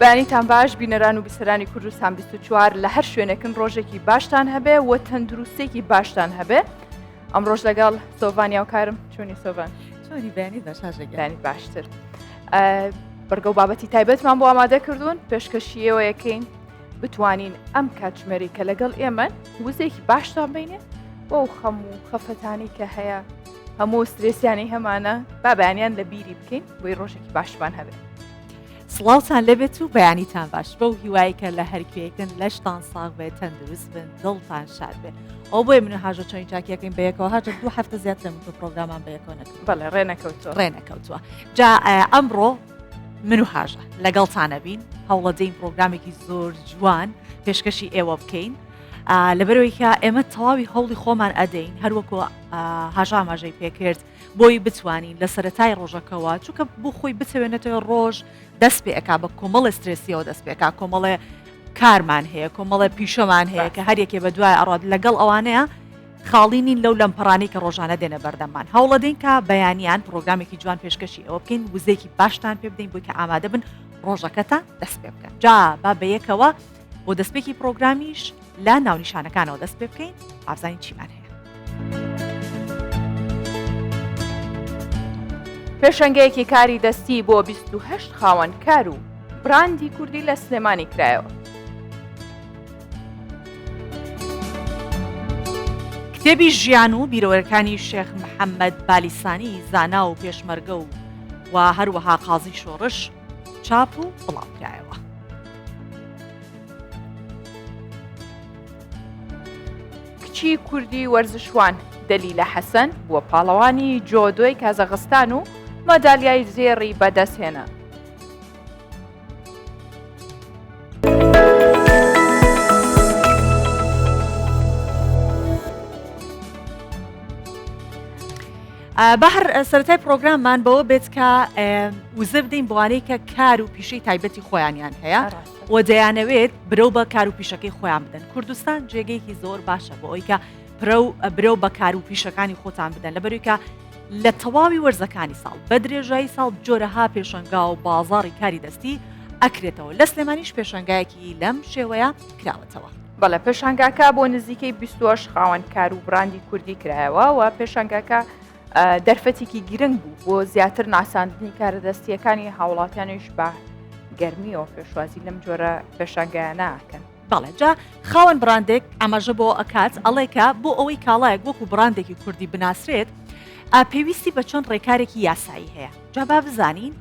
بەیانیتان باش بینەران و بیسەرانی کوردستان 24 لە هەر شوێنێکن ڕۆژێکی باشتان هەبێ و تەندروستێکی باشتان هەبێ ئەمڕۆژ لەگەڵ سۆڤان یاوکارم چۆنی سۆڤان چۆنی بەیانی باش هاژەگەیانی باشتر بڕگە و بابەتی تایبەتمان بۆ ئامادە کردوون پێشکەشیەوەیەکەین بتوانین ئەم کاتژمێری کە لەگەڵ ئێمە وزێکی باشتان بینێ بۆ خەم و خەفەتانی کە هەیە هەموو سترێسیانی هەمانە با بەیانیان لە بیری بکەین بۆی ڕۆژێکی باشمان هەبێت. سڵاوتان لێبێت و بەیانیتان باش بەو هیوای کە لە هەرکوێیەکن لەشتان ساغ بێت تەندروست بن دڵتان شاد بێت ئەو بۆیە من و هاژە چۆنی چاکیەکەین بەیەکەوە هاژە دوو هەفتە زیاتر من تۆ پرۆگرامان بەیەکەوە نەکرد بەڵێ ڕێ نەکەوتووە ڕێ نەکەوتووە جا ئەمڕۆ من و هاژە لەگەڵتانەبین هەوڵەدەین پرۆگرامێکی زۆر جوان پێشکەشی ئێوە بکەین لەبەرەوەی کە ئێمە تەواوی هەوڵی خۆمان ئەدەین هەروەکو هاژە ئاماژەی پێکرد بۆی بتوانین لە سەرەتای ڕۆژەکەوە چونکە بۆ خۆی بچەوێنێتەوە ڕۆژ دەست پێ ئەکا بە کۆمەڵێ سترێسیەوە دەست پێکا کۆمەڵێ کارمان هەیە کۆمەڵێ پیشەمان هەیە کە هەر یەکێ بە دوای ئەڕات لەگەڵ ئەوانەیە خاڵی نین لەو لەمپەڕانەی کە ڕۆژانە دێنە بەردەممان هەوڵەدەین کە بەیانیان پرۆگرامێکی جوان پێشکەشی ئەوە بکەین وزەیەکی باشتان پێ بدەین بۆی کە ئامادە بن ڕۆژەکەتان دەست پێ بکەن جا با بەیەکەوە بۆ دەستپێکی پرۆگرامیش لە ناونیشانەکانەوە دەست پێ بکەین ئابزانین چیمان هەیە. پێشەنگەیەکی کاری دەستی بۆ 28 خاوەن کار و براندی کوردی لە سلێمانی کرایەوە. کتێبی ژیان و بیرەوەرەکانی شێخ محەممەد بالیسانی زانا و پێشمەرگە و و هەروەها قازی شۆڕش چاپ و بڵاوکرایەوە. کچی کوردی وەرزشوان دەلیلە حەسەن بووە پاڵەوانی جۆدۆی کازاخستان و مەدالیای زێڕی بەدەستهێنا. با هەر سەرەتای پرۆگراممان بەوە بێت کە وزە بدەین بۆوانەی کە کار و پیشەی تایبەتی خۆیانیان هەیە و دەیانەوێت برەو بە کار و پیشەکەی خۆیان بدەن کوردستان جێگەیەکی زۆر باشە بۆ ئەوی کە پرە و برەو بە کار و پیشەکانی خۆتان بدەن لەبەروی کە لە تەواوی وەرزەکانی ساڵ بە درێژایی ساڵ جۆرەها پێشەنگا و بازاڕی کاری دەستی ئەکرێتەوە لە سلێمانیش پێشەنگایەکی لەم شێوەیە کراوەتەوە. بەڵێ پێشانگاکە بۆ نزیکەی 28 خاوەن کار و بڕاندی کوردی کرایەوە و پێشانگاکە دەرفەتێکی گرنگ بوو بۆ زیاتر ناساندنی کارە دەستیەکانی هاوڵاتیانیش بە گەرمیەوە پێشوازی لەم جۆرە پێشانگایانە ئەکەن. بەڵێ جا خاوەن بڕاندێک ئاماژە بۆ ئەکات ئەڵێ کە بۆ ئەوەی کاڵایەک وەکو بڕاندێکی کوردی بناسرێت پێویستی بە چەند ڕێکارێکی یاسایی هەیە جا با بزانین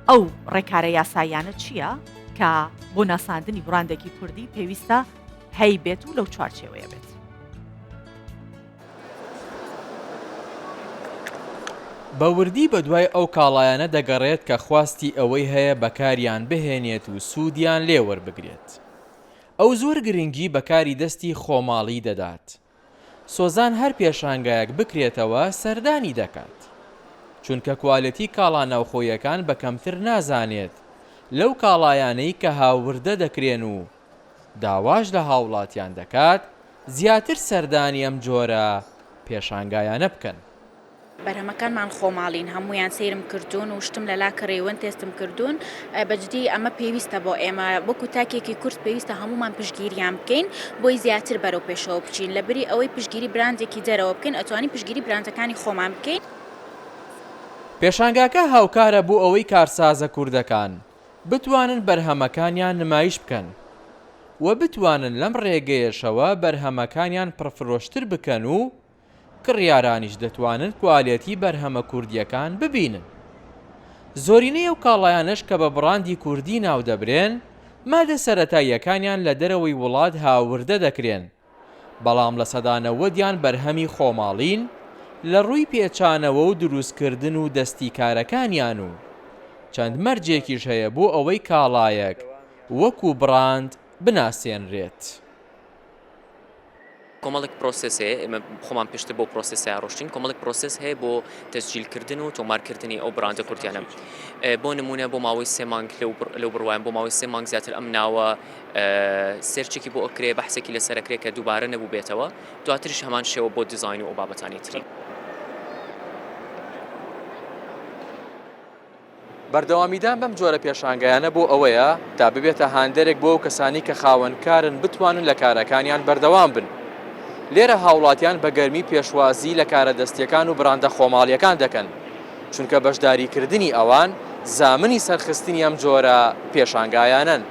ئەو ڕێکارە یاساییانە چییە کە بۆ ناساندنی بڕاندێکی کوردی پێویستە هەیبێت و لەو چوارچێوەیە بێت. بە وردی بەدوای ئەو کاڵایانە دەگەڕێت کە خواستی ئەوەی هەیە بەکاریان بهێنێت و سوودیان لێ وەربگرێت. ئەو زۆر گرنگی بە کاری دەستی خۆماڵی دەدات. سۆزان هەر پێشانگایەک بکرێتەوە سەردانی دەکات. چونکە کوالێتی کاڵا ناوخۆییەکان بە کەمتر نازانێت لەو کاڵایانەی کە هاوردە دەکرێن و داواش لە هاوڵاتیان دەکات زیاتر سەردانی ئەم جۆرە پێشانگایانە بکەن. بەرهەمەکانمان خۆماڵین هەموویان سەیرم کردوون و شتم لەلا کڕیون تێستم کردوون بەجدی ئەمە پێویستە بۆ ئێمە وەکو تاکێکی کورد پێویستە هەموومان پشتگیریان بکەین بۆی زیاتر بەرەو پێشەوە بچین لەبری ئەوەی پشتگیری براندێکی دەرەوە بکەین ئەتوانین پشتگیری براندەکانی خۆمان بکەین. پێشانگاکە هاوکارە بۆ ئەوەی کارسازە کوردەکان بتوانن بەرهەمەکانیان نمایش بکەن و بتوانن لەم ڕێگەیەشەوە بەرهەمەکانیان پڕفرۆشتر بکەن و کڕیارانیش دەتوانن کوالێتی بەرهەمە کوردییەکان ببینن. زۆرینەی ئەو کاڵایانەش کە بە بڕاندی کوردی ناودەبرێن، مادە سەرەتاییەکانیان لە دەرەوەی وڵات هاوردە دەکرێن، بەڵام لە سەدا نەوەدیان بەرهەمی خۆماڵین لە ڕووی پێچانەوە و دروستکردن و دەستی کارەکانیان و چەند مەرجێکیش هەیە بۆ ئەوەی کاڵایەک وەکو بڕاند بناسێنرێت. کۆمەڵێک پرۆسێس هەیە، ئێمە خۆمان پێشتر بەو پرۆسێسەیا ڕۆشتین، کۆمەڵێک پرۆسێس هەیە بۆ تەسجیلکردن و تۆمارکردنی ئەو بڕاندە کوردیانە. بۆ نموونە بۆ ماوەی سێ مانگ لەو بڕوایەم بۆ ماوەی سێ مانگ زیاتر ئەم ناوە search ێکی بۆ ئەکرێ، بەحسێکی لەسەر ئەکرێ کە دووبارە نەبووبێتەوە، دواتریش هەمان شێوە بۆ دیزاین و ئەو بابەتانەی تری. بەردەوامیدان بەم جۆرە پێشانگایانە بۆ ئەوەیە تا ببێتە هاندەرێک بۆ ئەو کەسانەی کە خاوەن کارن بتوانن لە کارەکانیان بەردەوام بن. لێرە هاوڵاتیان بە گەرمی پێشوازی لە کارە دەستییەکان و براندە خۆماڵییەکان دەکەن، چونکە بەشداریکردنی ئەوان زامنی سەرخستنی ئەم جۆرە پێشانگایانەن.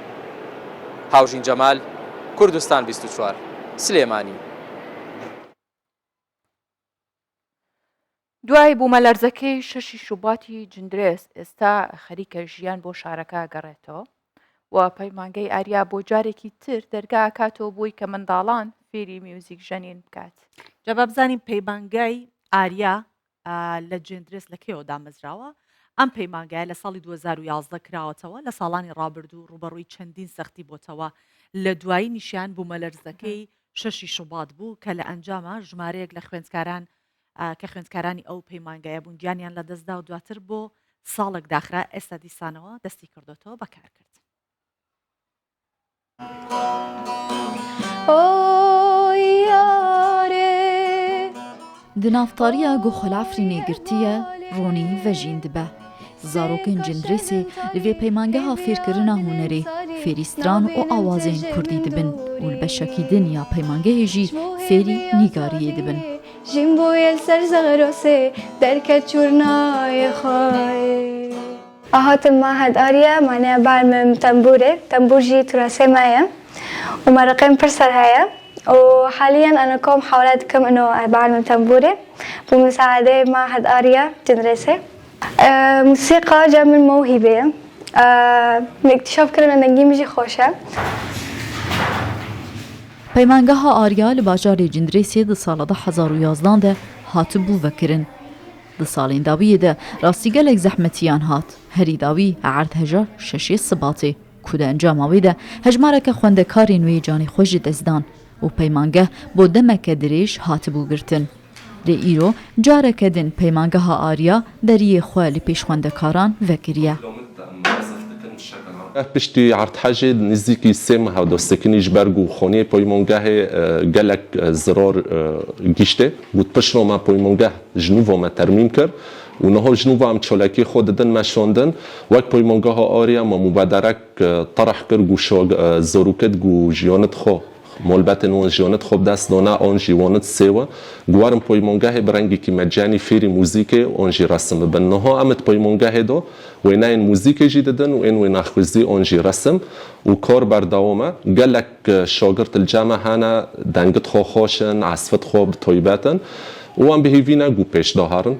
هاوژین جەمال، کوردستان 24، سلێمانی. دوای بوومەلەرزەکەی شەشی شوباتی جندرێس ئێستا خەریکە ژیان بۆ شارەکە گەڕێتەوە و پەیمانگەی ئاریا بۆ جارێکی تر دەرگا ئەکاتەوە بۆی کە منداڵان فێری میوزیک ژەنین بکات. جا با بزانین پەیمانگای ئاریا لە جندرێس لە کەیەوە دامەزراوە؟ ئەم پەیمانگایە لە ساڵی 2011 کراوەتەوە، لە ساڵانی ڕابردوو ڕووبەڕووی چەندین سەختی بۆتەوە، لە دوایینیشیان بوومەلەرزەکەی شەشی شوبات بوو کە لە ئەنجاما ژمارەیەک لە خوێندکاران کە خوێندکارانی ئەو پەیمانگایە بوون گیانیان لەدەستدا و دواتر بۆ ساڵێک داخرا، ئێستا دیسانەوە دەستی کردۆتەوە بە کارکردن. Di navtariya ku xwe li Efrînê girtiye, ronî vejîn dibe. Zarokên Cindrêsê li vê peymangeha fêrkirina hunerê fêrî stran û awazên kurdî dibin û li beşekî din ya peymangehê jî fêrî nîgariyê dibin. Jîn bûye li ser Zagrosê derket çûrnayê xwayê. Hatim Mahed Arya maneya bermim tembûrê, tembûr jî turasê me ye û mereqêm pir ser heye û haliyen ena kom hewle dikim ino bermim tembûrê bi musaedeyê Mahed Arya Cindrêsê. Musîqa cem min mewhîbe ye. Min îktîşaf kirin dengê min jî xweş e. Peymangeha Arya li bajarê Cindrêsê di sala 2011 de hatibû vekirin. Di salên dawiyê de rastî gelek zehmetiyan hat. Herî dawî erdheja şeşê Sibatê ku di encama wê de hejmareke xwendekarên wê canê xwe ji dest dan û peymangeh bo demeke dirêj hatibû girtin. Lê îro careke din Peymangeha Arya deriyê xwe li pêş xwendekaran vekiriye. Piştî erdhejê nêzîkî sê meha de sekinî ji ber ku xaniyê peymangehê gelek zirar gihîştê. Got piştre me peymangeh ji nû ve me termîm kir û niha ji nû ve em çalakiyê xwe didin meşandin. Wek Peymangeha Arya me mubederek terh kir ku zarokê ku jiyanit xwe Malbatên wan jiyanit xwe bi dest dane an jî wanit sêwe ku werin peymangehê bi rengekî mecanî fêrî muzîkê an jî resim bibin. Niha em di peymangehê de wêneyên muzîkê jî didin û ên wênexwîzî an jî resim û kar berdewam e. Gelek şagirt li cem e hene, dengit xwe xweş in, esfit xwe bi taybet in û em bi hêvî ne ku pêş de herin.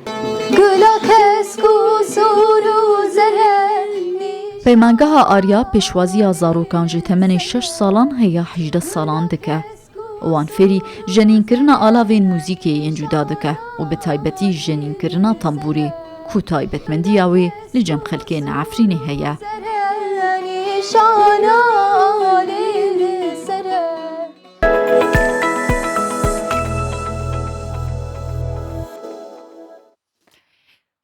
Gula kesk û sor û zer e. Peymangeha Arya pêşwaziya zarokan ji temenê şeş salan heya 18 salan dike. Wan fêrî jenînkirina alavên muzîkê yên cuda dike û bi taybetî jenînkirina tembûrê ku taybetmendiya wê li cem xelkên Efrînê heye.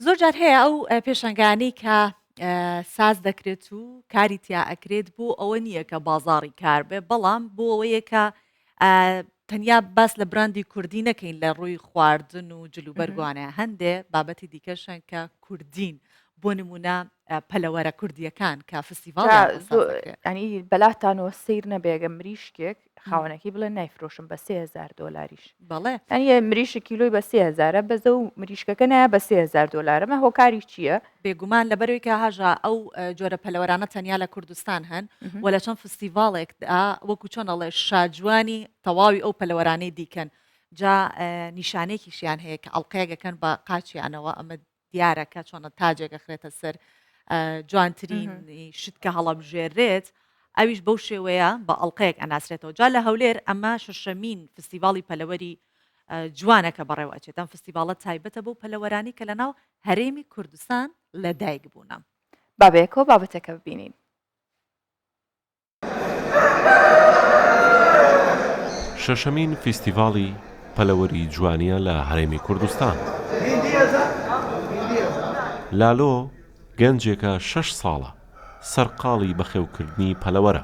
زۆر جار هەیە ئەو پێشەنگانەی کە ساز دەکرێت و کاری تیا ئەکرێت بۆ ئەوە نییە کە بازاڕی کار بێ بەڵام بۆ ئەوەیە کە تەنیا باس لە براندی کوردی نەکەین لە ڕووی خواردن و جلوبەرگوانە هەندێ بابەتی دیکەشن کە کوردین بۆ نمونە پەلەوەرە کوردیەکان کە فستیڤاڵ ینی بەلاتانەوە سیر نەبێگە مریشکێک خاوەنەکەی بڵێ نایفرۆشم بە 3000 دۆلاریش بەڵێ ئەنیە مریشک کیلۆی بە 3000 بەزە و مریشکەکە نایە بە 3000 دۆلارە مە هۆکاری چییە؟ بێگومان لەبەرەوەی کە هاژە ئەو جۆرە پەلەوەرانە تەنیا لە کوردستان هەن و لە چەند فستیڤاڵێکدا وەکو چۆن ئەڵێ شاجوانی تەواوی ئەو پەلەوەرانەی دیکەن جا نیشانێکیشیان هەیە کە ئەڵلقەیەک ئەکەن بە قاچیانەوە ئەمە دیارە کە چۆنە تاجێک ئەخرێتە سەر جوانترین شت کە هەڵەبژێرێت ئەویش بەو شێوەیە بە ئەڵلقەیەک ئەناسرێتەوە جا لە هەولێر ئەمە شەشەمین فستیڤاڵی پەلەوەری جوانە کە بەڕێوە ئەچێت ئەم فستیڤاڵە تایبەتە بەو پەلەوەرانی کە لەناو هەرێمی کوردستان لەدایک بوونە. با بەیەکەوە بابەتەکە ببینین. شەشەمین فیستیڤاڵی پەلەوەری جوانییە لە هەرێمی کوردستان. لالۆ گەنجێکە شەش ساڵە سەرقاڵی بەخێوکردنی پەلەوەرە.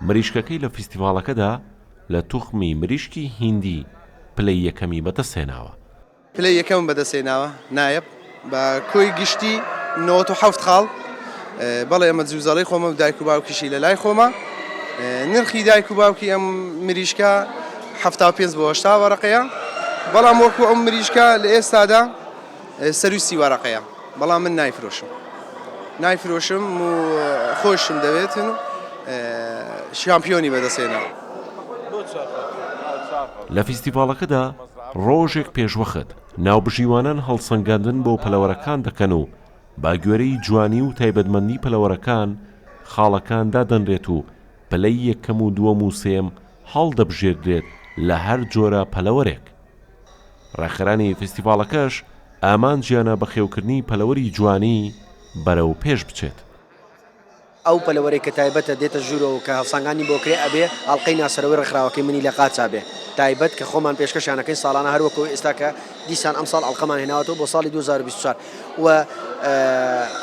مریشکەکەی لە فیستیڤاڵەکەدا لە توخمی مریشکی هیندی پلەی یەکەمی بەدەستهێناوە. پلەی یەکەمم بەدەستهێناوە، نایەب، بە کۆی گشتی. 97 خاڵ بەڵێ ئەمە جوزەڵی خۆمە و دایک و باوکیشی لە لای خۆمە نرخی دایک و باوکی ئەم مریشکە 75 بۆ 80 وەرەقەیە بەڵام وەکو ئەم مریشکە لە ئێستادا سەروی سی وەرەقەیە بەڵام من نایفرۆشم نایفرۆشم و خۆشم دەوێتن و شامپیۆنی بەدەستهێناوە. لە فیستیڤاڵەکەدا ڕۆژێک پێشوەخت ناوبژیوانان هەڵسەنگاندن بۆ پەلەوەرەکان دەکەن و بە گوێرەی جوانی و تایبەتمەندی پەلەوەرەکان خاڵەکان دادەنرێت و پلەی یەکەم و دووەم و سێیەم هەڵدەبژێردرێت لە هەر جۆرە پەلەوەرێک. ڕێکخەرانی فیستیڤاڵەکەش ئامانجیانە بەخێوکردنی پەلەوەری جوانی بەرەو پێش بچێت. ئەو پەلەوەرەی کە تایبەتە دێتە ژوورەوە کە هەڵسانگاندنی بۆ کرێ ئەبێ ئەڵقەی ناسەرەوەی ڕێکخراوەکەی منی لە قاچا بێ تایبەت کە خۆمان پێشکەشیان ئەکەین ساڵانە هەر وەکو ئێستا کە دیسان ئەمساڵ ئەڵقەمان هێناوەتەوە بۆ ساڵی 2024 و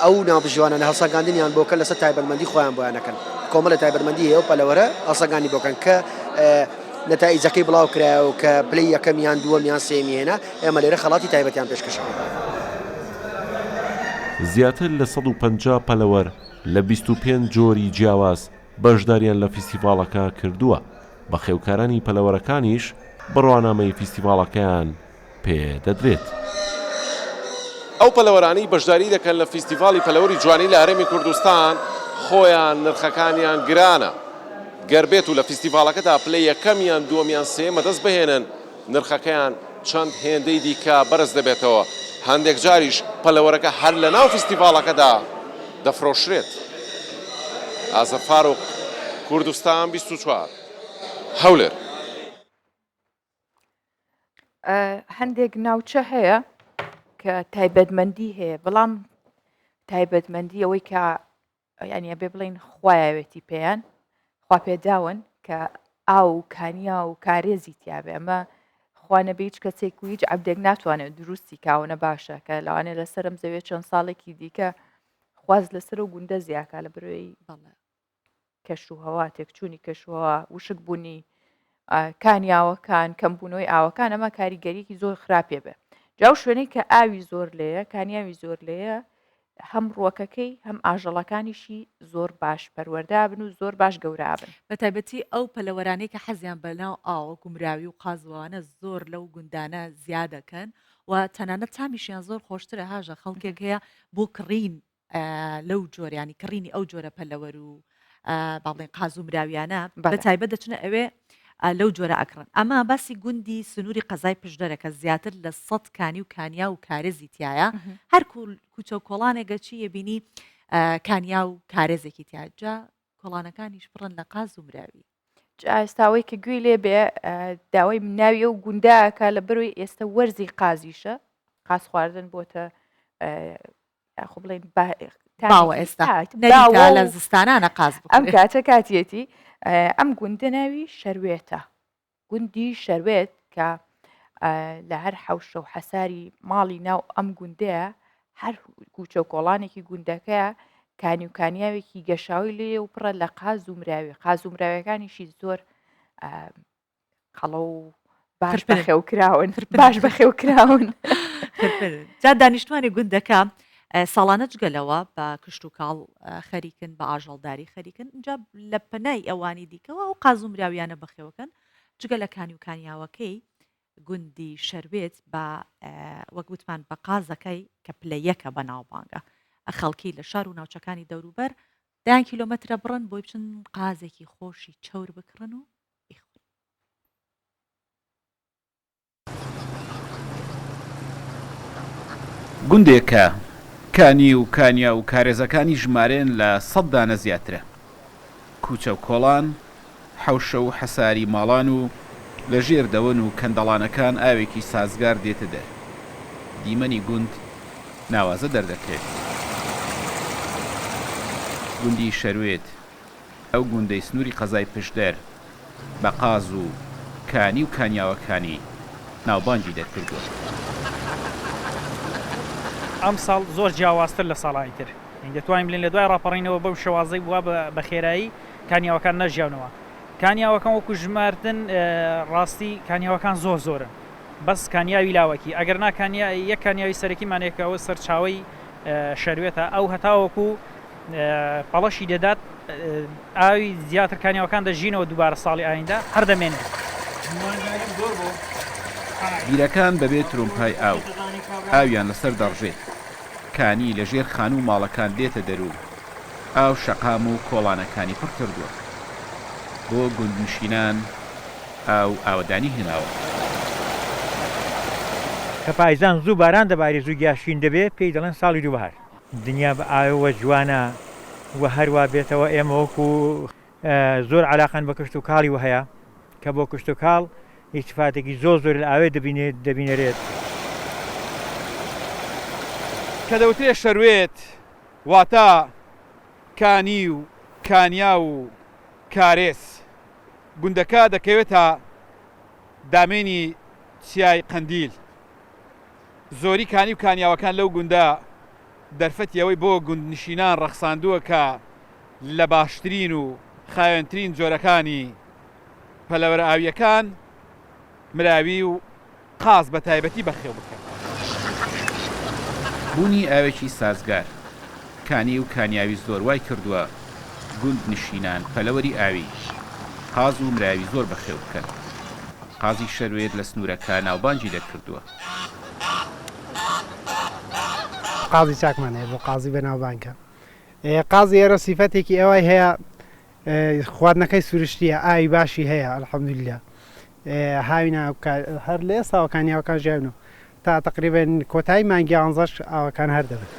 ئەو ناوبژیوانە لە هەڵسەنگاندنیان بۆ کە لەسەر تایبەتمەندی خۆیان بۆیان ئەکەن کۆمەڵە تایبەتمەندی هەیە و پەلەوەرە هەڵسەنگاندنی بۆ کەن کە نەتائیجەکەی بڵاو کرایەوە کە پلەی یەکەم یان دووەم یان سێیەمی هێنا ئێمە لێرە خەڵاتی تایبەتیان پێشکەش ئەکەین. زیاتر لە 150 پەلەوەر لە 25 جۆری جیاواز بەشداریان لە فیستیڤاڵەکە کردووە، بەخێوکارانی پەلەوەرەکانیش بڕوانامەی فیستیڤاڵەکەیان پێ دەدرێت. ئەو پەلەوەرانەی بەشداری دەکەن لە فیستیڤاڵی پەلەوەری جوانی لە هەرێمی کوردستان خۆیان نرخەکانیان گرانە، گەر بێت و لە فیستیڤاڵەکەدا پلەی یەکەم یان دووەم یان سێیەم بەدەست بهێنن نرخەکەیان چەند هێندەی دیکە بەرز دەبێتەوە، هەندێک جاریش پەلەوەرەکە هەر لەناو فیستیڤاڵەکەدا دەفرۆشرێت. ئازەر فاروق، کوردستان 24، هەولێر. هەندێک ناوچە هەیە کە تایبەتمەندی هەیە بەڵام تایبەتمەندی ئەوەی کە ینی ئەبێ بڵین خوایەتی پێیان خوا پێداون کە ئاو و کانیا و کارێزی تیاابێ ئەمە خوانەبێ هیچ کەسێک و هیچ عبدێک ناتوانێت دروستی کاونە باشە کە لەوانێ لەسەرم زەوێ چەند ساڵێکی دیکە خواز لەسەر و گوندە زیاکە لە برۆی بەڵێ کەشوهەوا، تێکچوونی کەشوهەوا، وشکبوونی کانیاوەکان، کەمبوونەوەی ئاوەکان ئەمە کاریگەریەکی زۆر خراپێ بێ. جا ئەو شوێنەی کە ئاوی زۆر لێیە، کانیاوی زۆر لێیە، هەم ڕووەکەکەی هەم ئاژەڵەکانیشی زۆر باش پەروەردە بن و زۆر باش گەورە بن. بە تایبەتی ئەو پەلەوەرانەی کە حەزیان بە ناو ئاو وەکو مراوی و قازوانە زۆر لەو گوندانە زیادەکەن و تەنانەت تامیشیان زۆر خۆشترە هاژە خەڵکێک هەیە بۆ کڕین لەو جۆر ینی کڕینی ئەو جۆرە پەلەوەر و با بڵێن قاز و مراویانە بە تایبەت دەچنە ئەوێ لەو جۆرە ئەکڕن ئەمە باسی گوندی سنووری قەزای پشدەرە کە زیاتر لە سە کانی و کانیا و کارێزی تایە هەر کوچە و کۆڵانێک گەچی یەبینی کانیا و کارێزێکی تیاجا کۆڵانەکانیش پڕن لە قاز و مراوی. جا ئێستا ئەوەی کە گوێی لێ بێ داوای ناوی ئەو گوندە ئەکا لە بەرەوەی ئێستا وەرزی قازیشە قاز خواردن بۆتە یاخۆ بڵێن باوە ئێستا نەریتە لە زستانانە قاز ئەم کاتە کاتیەتی ئەم گوندە ناوی شەروێتە گوندی شەروێت کە لە هەر حەوشە و حەساری ماڵی ناو ئەم گوندەیە هەر کوچە و کۆڵانێکی گوندەکەیە کانی و کانیاوێکی گەشاوی لێ و پڕە لە قاز و مراوی قاز و مراوەکانیشی زۆر قەڵە و باش بەخێو کراون باش بەخێو کراون جا دانیشتوانی گوندەکە ساڵانە جگە لەوە بە کشت و کاڵ خەریکن بە ئاژەڵداری خەریکن جا لە پەنای ئەوانی دیکەوە ئەو قاز و مراویانە بەخێوەکەن جگە لە کانی و کانیاوەکەی گوندی شەروێت بە وەک وتمان بە قازەکەی کە پلە یەکە بەناوبانگە خەڵکی لە شار و ناوچەکانی دەوروبەر دەیان کیلۆمەترە بڕن بۆی بچن قازێکی خۆشی چەور بکڕن و بیخۆن. گوندێکە کانی و کانیاو و کارێزەکانی ژمارەیان لە سەد دانە زیاترە. کوچە و کۆڵان، حەوشە و حەساری ماڵان و لە ژێر دەوەن و کەندەڵانەکان ئاوێکی سازگار دێتە دەر. دیمەنی گوند ناوازە دەردەکەوێت. گوندی شەروێت ئەو گوندەی سنووری قەزای پشدەر بە قاز و کانی و کانیاوەکانی ناوبانگی دەرکردووە. ئەمساڵ زۆر جیاوازتر لە ساڵانی تر، یانی دەتوانین بلێین لە دوای ڕاپەڕینەوە بەو شێوازەی بووە بە خێرایی کانیاوەکان نەژیاونەوە. کانیاوەکان وەکو ژماردن ڕاستی کانیاوەکان زۆر زۆرن بەس کانیاوی لاوەکی ئەگەر نا کانیا یەک کانیاوی سەرەکیمان هەیە کە ئەوە سەرچاوەی. شەروێتە ئەو هەتاوەکو پەڵەشی دەدات ئاوی زیاتر کانیاوەکان دەژینەوە دووبارە ساڵی ئایندە هەر دەمێنێت. بیرەکان بەبێ ترومپای ئاو، ئاویان لەسەر دەڕژێ. کانی لە ژێر خانوو و ماڵەکان دێتە دەر و ئاو شەقام و کۆڵانەکانی پڕ کردووە. بۆ گوندنشینان ئاو ئاوەدانی هێناوە. کە پایزان زوو باران دەباری زوو گیا شین دەبێ پێی دەڵێن ساڵی دوو بەهار. دنیا بە ئاوەوە جوانە و هەر وا بێتەوە ئێمە وەکو زۆر عەلاقەن بە کشت و کاڵی وە هەیە کە بۆ کشت و کاڵ ئیستفادەکی زۆر زۆر لە ئاوێ دەبینێت دەبینەرێت. کە دەوترێ شەروێت واتە کانی و کانیاو و کارێز. گوندەکە دەکەوێتە دامێنی چیای قەندیل. زۆری کانی و کانیاوەکان لەو گوندە دەرفەتی ئەوەی بۆ گوندنشینان ڕەخساندووە کە لە باشترین و خاوێنترین جۆرەکانی پەلەوەرە ئاوییەکان مراوی و قاز بە تایبەتی بەخێو بکەن. بوونی ئاوێکی سازگار، کانی و کانیاوی زۆر وای کردووە گوند نشینان پەلەوەری ئاوی، قاز و مراوی زۆر بەخێو بکەن. قازی شەروێت لە سنوورەکە ناوبانگی دەرکردووە. قازی چاکمان هەیە بۆ قازی بەناوبانگە. قازی ئێرە سیفەتێکی ئەوای هەیە خواردنەکەی سروشتیە ئاوی باشی هەیە الحمدللە هاوینە هەر لە ئێستاوە کانیاوەکان ژیاون و تا تەقریبەن کۆتایی مانگی یانزەش ئاوەکان هەر دەبن.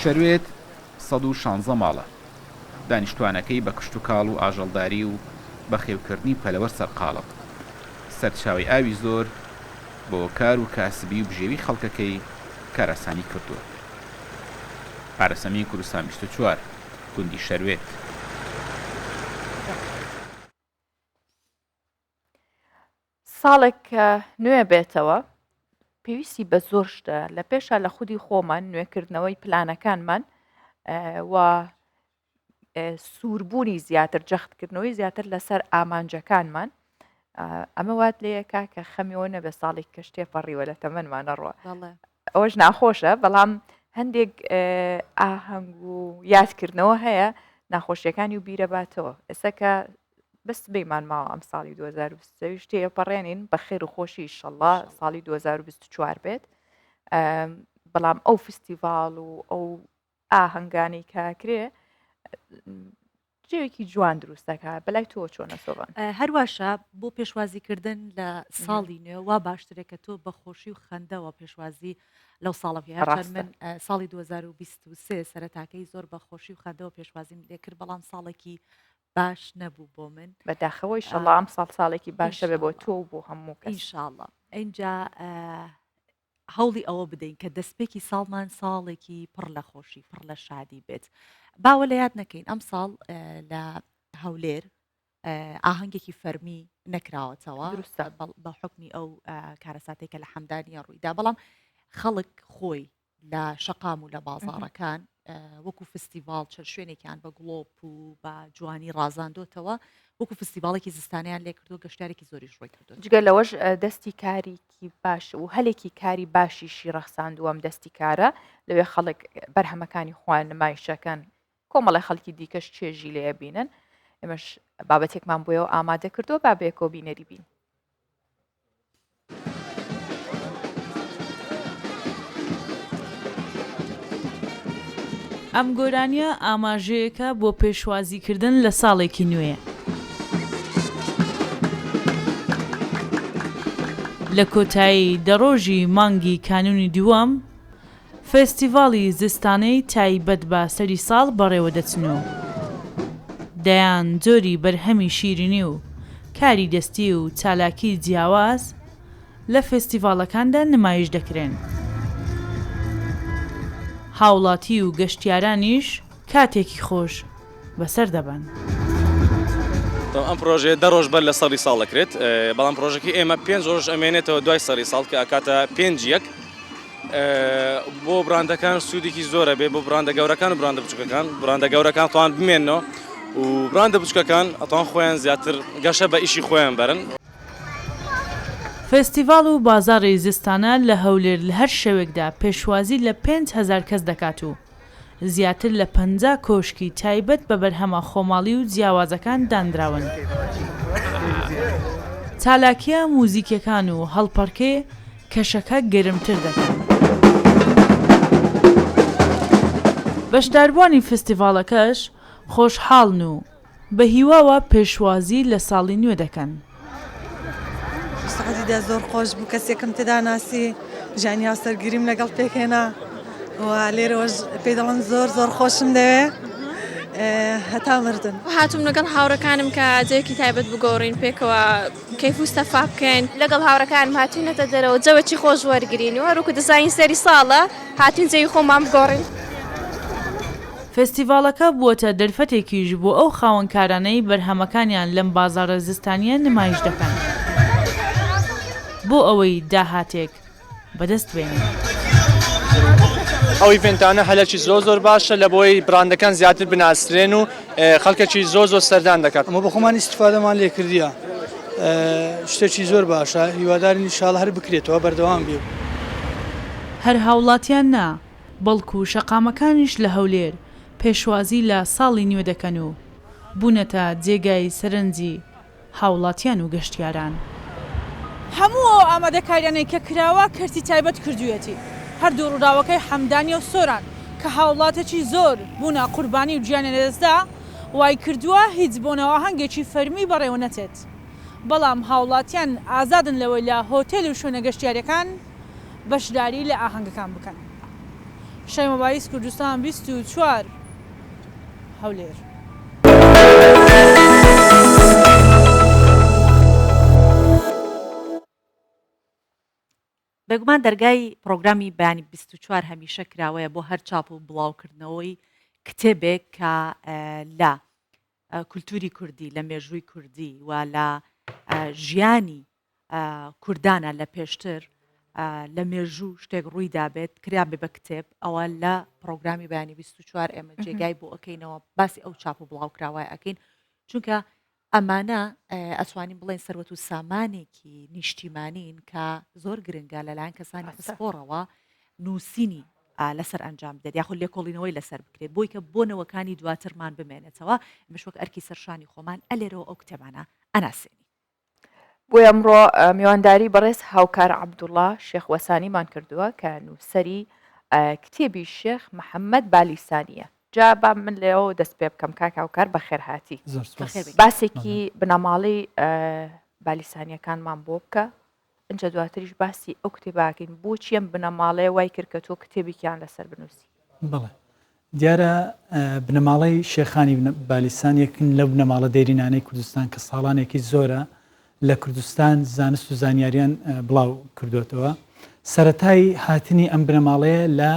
شەروێت 116 ماڵە، دانیشتوانەکەی بە کشتوکاڵ و ئاژەڵداری و بەخێوکردنی پەلەوەر سەرقاڵن. سەرچاوەی ئاوی زۆر بۆ کار و کاسبی و بژێوی خەڵکەکەی کارئاسانی کردووە. ئارەسەمین کوردستان 24 گوندی شەروێت. ساڵێک کە نوێ بێتەوە پێویستی بە زۆر شتە لە پێشا لە خودی خۆمان نوێکردنەوەی پلانەکانمان و سووربوونی زیاتر جەختکردنەوەی زیاتر لەسەر ئامانجەکانمان ئەمە وات لەیەکا کە خەمیەوە نەبێ ساڵێک کە شتێ پەڕیوە لە تەمەنمانە ڕوە ئەوەش ناخۆشە بەڵام هەندێک ئاهەنگ و یادکردنەوە هەیە ناخۆشیەکانی و بیرەباتەوە ئێستا کە بەس بەیمان ماوە ئەم ساڵی 2023 تێپەڕێنین بە خێر و خۆشی ئیشەڵا ساڵی 2024 بێت بەڵام ئەو فستیڤاڵ و ئەو ئاهەنگانەی کە ئەکرێ جێوێکی جوان دروست دەکا بەلای تۆوە چۆنە سۆڤان؟ هەرواشە بۆ پێشوازی کردن لە ساڵی نوێ وا باشترە کە تۆ بە خۆشی و خەندەوە پێشوازی لەو ساڵە بکەی هەرچەند ڕاستە. من ساڵی 2023 سەرەتاکەی زۆر بە خۆشی و خەندەوە پێشوازیم لێکرد بەڵام ساڵێکی باش نەبوو بۆ من بەداخەوە ئیشەڵا ئەم ساڵ ساڵێکی باشە بێ بۆ ئینشاڵڵا تۆ و بۆ هەموو کەس. ئینشاڵڵا ئینجا هەوڵی ئەوە بدەین کە دەستپێکی ساڵمان ساڵێکی پڕ لە خۆشی پڕ لە شادی بێت باوە لە یاد نەکەین ئەم ساڵ لە هەولێر ئاهەنگێکی فەرمی نەکراوەتەوە دروستە بە حکمی ئەو کارەساتێک کە لە حەمدانیە ڕوویدا بەڵام خەڵک خۆی لە شەقام و لە بازاڕەکان وەکو فستیڤاڵ چەند شوێنێکیان بە گڵۆپ و بە جوانی ڕازاندۆتەوە وەکو فستیڤاڵێکی زستانیان لێکردو گەشتارێکی زۆریش ڕووی کردو جگە لەوەش دەستی کاریکی باش و هەلێکی کاری باشیشی ڕەخساندووەم دەستی کارە لەوێ خەڵک بەرهەمەکانی خۆیان نمایشەکەن کۆمەڵی خەڵکی دیکەش چێژی لێ بینن ئێمەش بابەتێکمان بۆیەوە ئامادە کردووە با بەیەکەوە بینەری بین. ئەم گۆرانییە ئاماژەیەکە بۆ پێشوازیکردن لە ساڵێکی نوێ. لە کۆتایی دە ڕۆژی مانگی کانوونی دووەم، فێستیڤاڵی زستانەی تایبەت بە سەری ساڵ بەڕێوەدەچن و دەیان جۆری بەرهەمی شیرینی و کاری دەستی و چالاکی جیاواز لە فێستیڤاڵەکاندا نمایش دەکرێن. هاوڵاتی و گەشتیارانیش کاتێکی خۆش بەسەر دەبەن. ئەم پرۆژەیە دە ڕۆژ بەر لە سەری ساڵ دەکرێت، بەڵام پرۆژەکەی ئێمە پێنج ڕۆژ ئەمێنێتەوە دوای سەری ساڵ کە ئەکاتە پێنج یەک. بۆ براندەکان سوودێکی زۆرە بێ بۆ براندە گەورەکان و براندە بچووکەکان براندە گەورەکان توان بمێنەوە و براندە بچووکەکان ئەتوان خۆیان زیاتر گەشە بە ئیشی خۆیان بەرن. فێستیڤاڵ و بازاڕی زستانە لە هەولێر لە هەر شەوێکدا پێشوازی لە 5000 کەس دەکات و زیاتر لە 50 کۆشکی تایبەت بە بەرهەمە خۆماڵی و جیاوازەکان دانراون. چالاکییە موزیکیەکان و هەڵپەڕکێ کەشەکە گەرمتر دەکەن. بەشداربووانی فستیڤاڵەکەش خۆشحاڵن و بە هیواوە پێشوازی لە ساڵی نوێ دەکەن. سعودیدا زۆر خۆش بوو کەسێکم تێدا ناسی ژیانی هاوسەرگیریم لەگەڵ پێکهێنا و لێرەوەش پێی دەڵێم زۆر زۆر خۆشم دەوێ هەتا مردن. هاتووم لەگەڵ هاوڕێکانم کە جەوێکی تایبەت بگۆڕین پێکەوە کەیف و سەفا بکەین. لەگەڵ هاوڕێکانم هاتووینەتە دەرەوە جەوێکی خۆش وەرگرین و هەروەکو دەزانین سەری ساڵە هاتووین جەوی خۆمان بگۆڕین. فێستیڤاڵەکە بووەتە دەرفەتێکیش بۆ ئەو خاوەنکارانەی بەرهەمەکانیان لەم بازاڕە زستانییە نمایش دەکەن بۆ ئەوەی داهاتێک بەدەست بێنن. ئەو event انە هەلەکی زۆر زۆر باشە لە بۆی براندەکان زیاتر بناسرێن و خەڵکەکی زۆر زۆر سەردان دەکات. ئەمە بەخۆمان ئیستیفادەمان لێ کردیە شتێکی زۆر باشە هیوادارین ان شاءاللە هەر بکرێتەوە بەردەوام بێ. هەر هاوڵاتیان نا، بەڵکو شەقامەکانیش لە هەولێر پێشوازی لە ساڵی نوێ دەکەن و بوونەتە جێگای سەرنجی هاوڵاتیان و گەشتیاران. هەموو ئەو ئامادەکاریانەی کە کراوە کەرتی تایبەت کردوویەتی، هەردوو ڕووداوەکەی حەمدانیە و سۆران کە هاوڵاتێکی زۆر بوونە قوربانی و گیانیان لەدەستدا وایکردووە هیچ بۆنە و ئاهەنگێکی فەرمی بەڕێوەنەچێت، بەڵام هاوڵاتیان ئازادن لەوەی لە هۆتێل و شوێنە گەشتیاریەکان بەشداری لە ئاهەنگەکان بکەن. شەیمە بایز کوردستان 24 هەولێر. بێگومان دەرگای پڕۆگرامی بەیانی 24 هەمیشە کراوەیە بۆ هەر چاپ و بڵاوکردنەوەی کتێبێک کە لە کولتوری کوردی لە مێژووی کوردی و لە ژیانی کوردانە لە پێشتر لە مێژوو شتێک ڕووی دابێت کرابێ بە کتێب ئەوە لە پرۆگرامی بەیانی 24 ئێمە جێگای بۆ ئەەکەینەوە باسی ئەو چاپ و بڵاوکراوای ئەەکەین چونکە ئەمانە ئەتوانین بڵێن سەروەت و سامانێکی نیشتیمانین کە زۆر گرنگە لەلایەن کەسانی پسپۆڕەوە نووسینی لەسەر ئەنجام بدرێت یاخود لێکۆڵینەوەی لەسەر بکرێت بۆی کە بۆ نەوەکانی دواترمان بمێنێتەوە ئەمەش وەک ئەرکی سەرشانی خۆمان ئەلێرەوە ئەو کتێبانە ئەناسێنین. بۆیە ئەمڕۆ میوانداری بەڕێز هاوکار عەبدوڵا شێخ وەسانیمان کردووە کە نووسەری کتێبی شێخ محەممەد بالیسانییە. جا با من لێەوە دەست پێ بکەم کاک هاوکار بەخێرهاتی. زۆر سوپاس. باسێکی بنەماڵەی بالیسانییەکانمان بۆ بکە ئینجا دواتریش باسی ئەو کتێبە ئەکەین بۆچی ئەم بنەماڵەیە وای کرد کە تۆ کتێبێکیان لەسەر بنووسی؟ بەڵێ دیارە بنەماڵەی شێخانی بالیسان یەکن لەو بنەماڵە دێرینانەی کوردستان کە ساڵانێکی زۆرە لە کوردستان زانست و زانیاریان بڵاو کردوێتەوە سەتای هاتنی ئەم بنەماڵەیە لە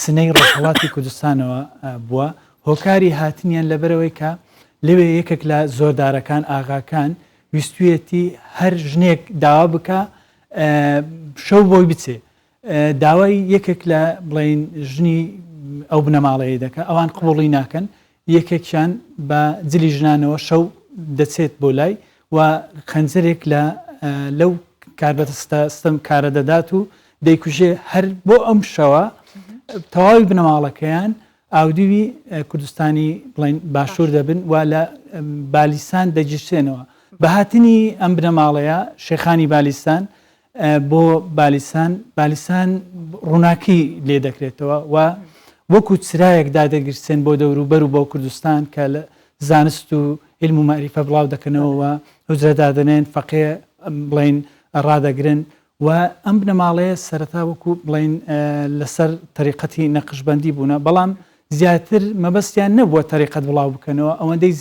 سنەی ڕۆژهەڵاتی کوردستانەوە بووە هۆکاری هاتنیان لەبەرەوەی کە لەوێ یەکێک لە زۆردارەکان ئاغاکان ویستویەتی هەر ژنێک داوا بکا شەو بۆی بچێ داوای یەکێک لە بڵین ژنی ئەو بنەماڵەیە دەکە ئەوان قبوڵی ناکەن یەکێکیان بە جلی ژنانەوە شەو دەچێت بۆ لای و خەنجەرێک لە لەو کاربەدەستە ستەم کارە دەدات و دەیکوژێ هەر بۆ ئەم شەوە تەواوی بنەماڵەکەیان ئاودیوی کوردستانی بڵێین باشوور دەبن و لە بالیسان دەگیرسێنەوە. بە هاتنی ئەم بنەماڵەیە، شێخانی بالیسان، بۆ بالیسان، بالیسان ڕووناکی لێ دەکرێتەوە و وەکوو چرایەک دادەگیرسێن بۆ دەوروبەر و بۆ کوردستان کە لە زانست و عیلم و مەعریفە بڵاو دەکەنەوە و حوجرە دادەنێن، فەقێ بڵێین ڕادەگرن و ئەم بنەماڵەیە سەرەتا وەکو بڵێین لەسەر تەریقەتی نەقشبەندی بوونە، بەڵام زیاتر مەبەستیان نەبووە تەریقەت بڵاو بکەنەوە، ئەوەندەی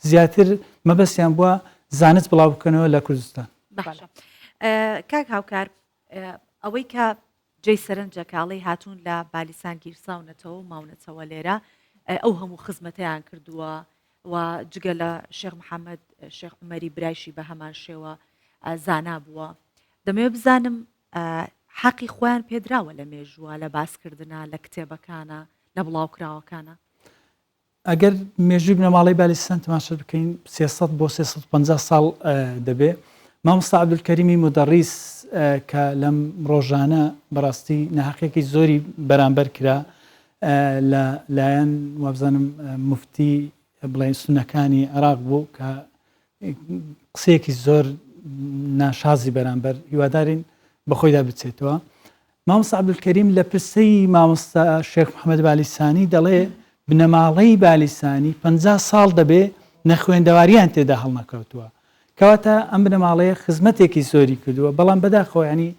زیاتر مەبەستیان بووە زانست بڵاو بکەنەوە لە کوردستان. باشە کاک هاوکار ئەوەی کە جێی سەرنجە کە ئەڵێی هاتوون لە بالیسان گیرساونەتەوە و ماونەتەوە لێرە ئەو هەموو خزمەتەیان کردووە و جگە لە شێخ محەممەد شێخ عومەری برایشی بە هەمان شێوە زانا بووە دەمەوێت بزانم حەقی خۆیان پێدراوە لە مێژووە لە باسکردە لە کتێبەکانە لە بڵاوکراوەکانە ئەگەر مێژووی بنەماڵەی بالیسان تەماشا بکەین 300 بۆ 350 ساڵ دەبێ. مامۆستا عەبدولکەریمی مودەڕیس کە لەم ڕۆژانە بەڕاستی ناهەقیەکی زۆری بەرامبەر کرا لە لایەن وابزانم مفتی بڵێن سونەکانی عێراق بوو کە قسەیەکی زۆر ناشازی بەرامبەر هیوادارین بەخۆیدا بچێتەوە مامۆستا عەبدولکەریم لە پرسەی مامۆستا شێخ محەمەد بالیسانی دەڵێ بنەماڵەی بالیسانی 50 ساڵ دەبێ نەخوێندەواریان تێدا هەڵنەکەوتووە کەواتە ئەم بنەماڵەیە خزمەتێکی زۆری کردووە بەڵام بەداخەوە ینی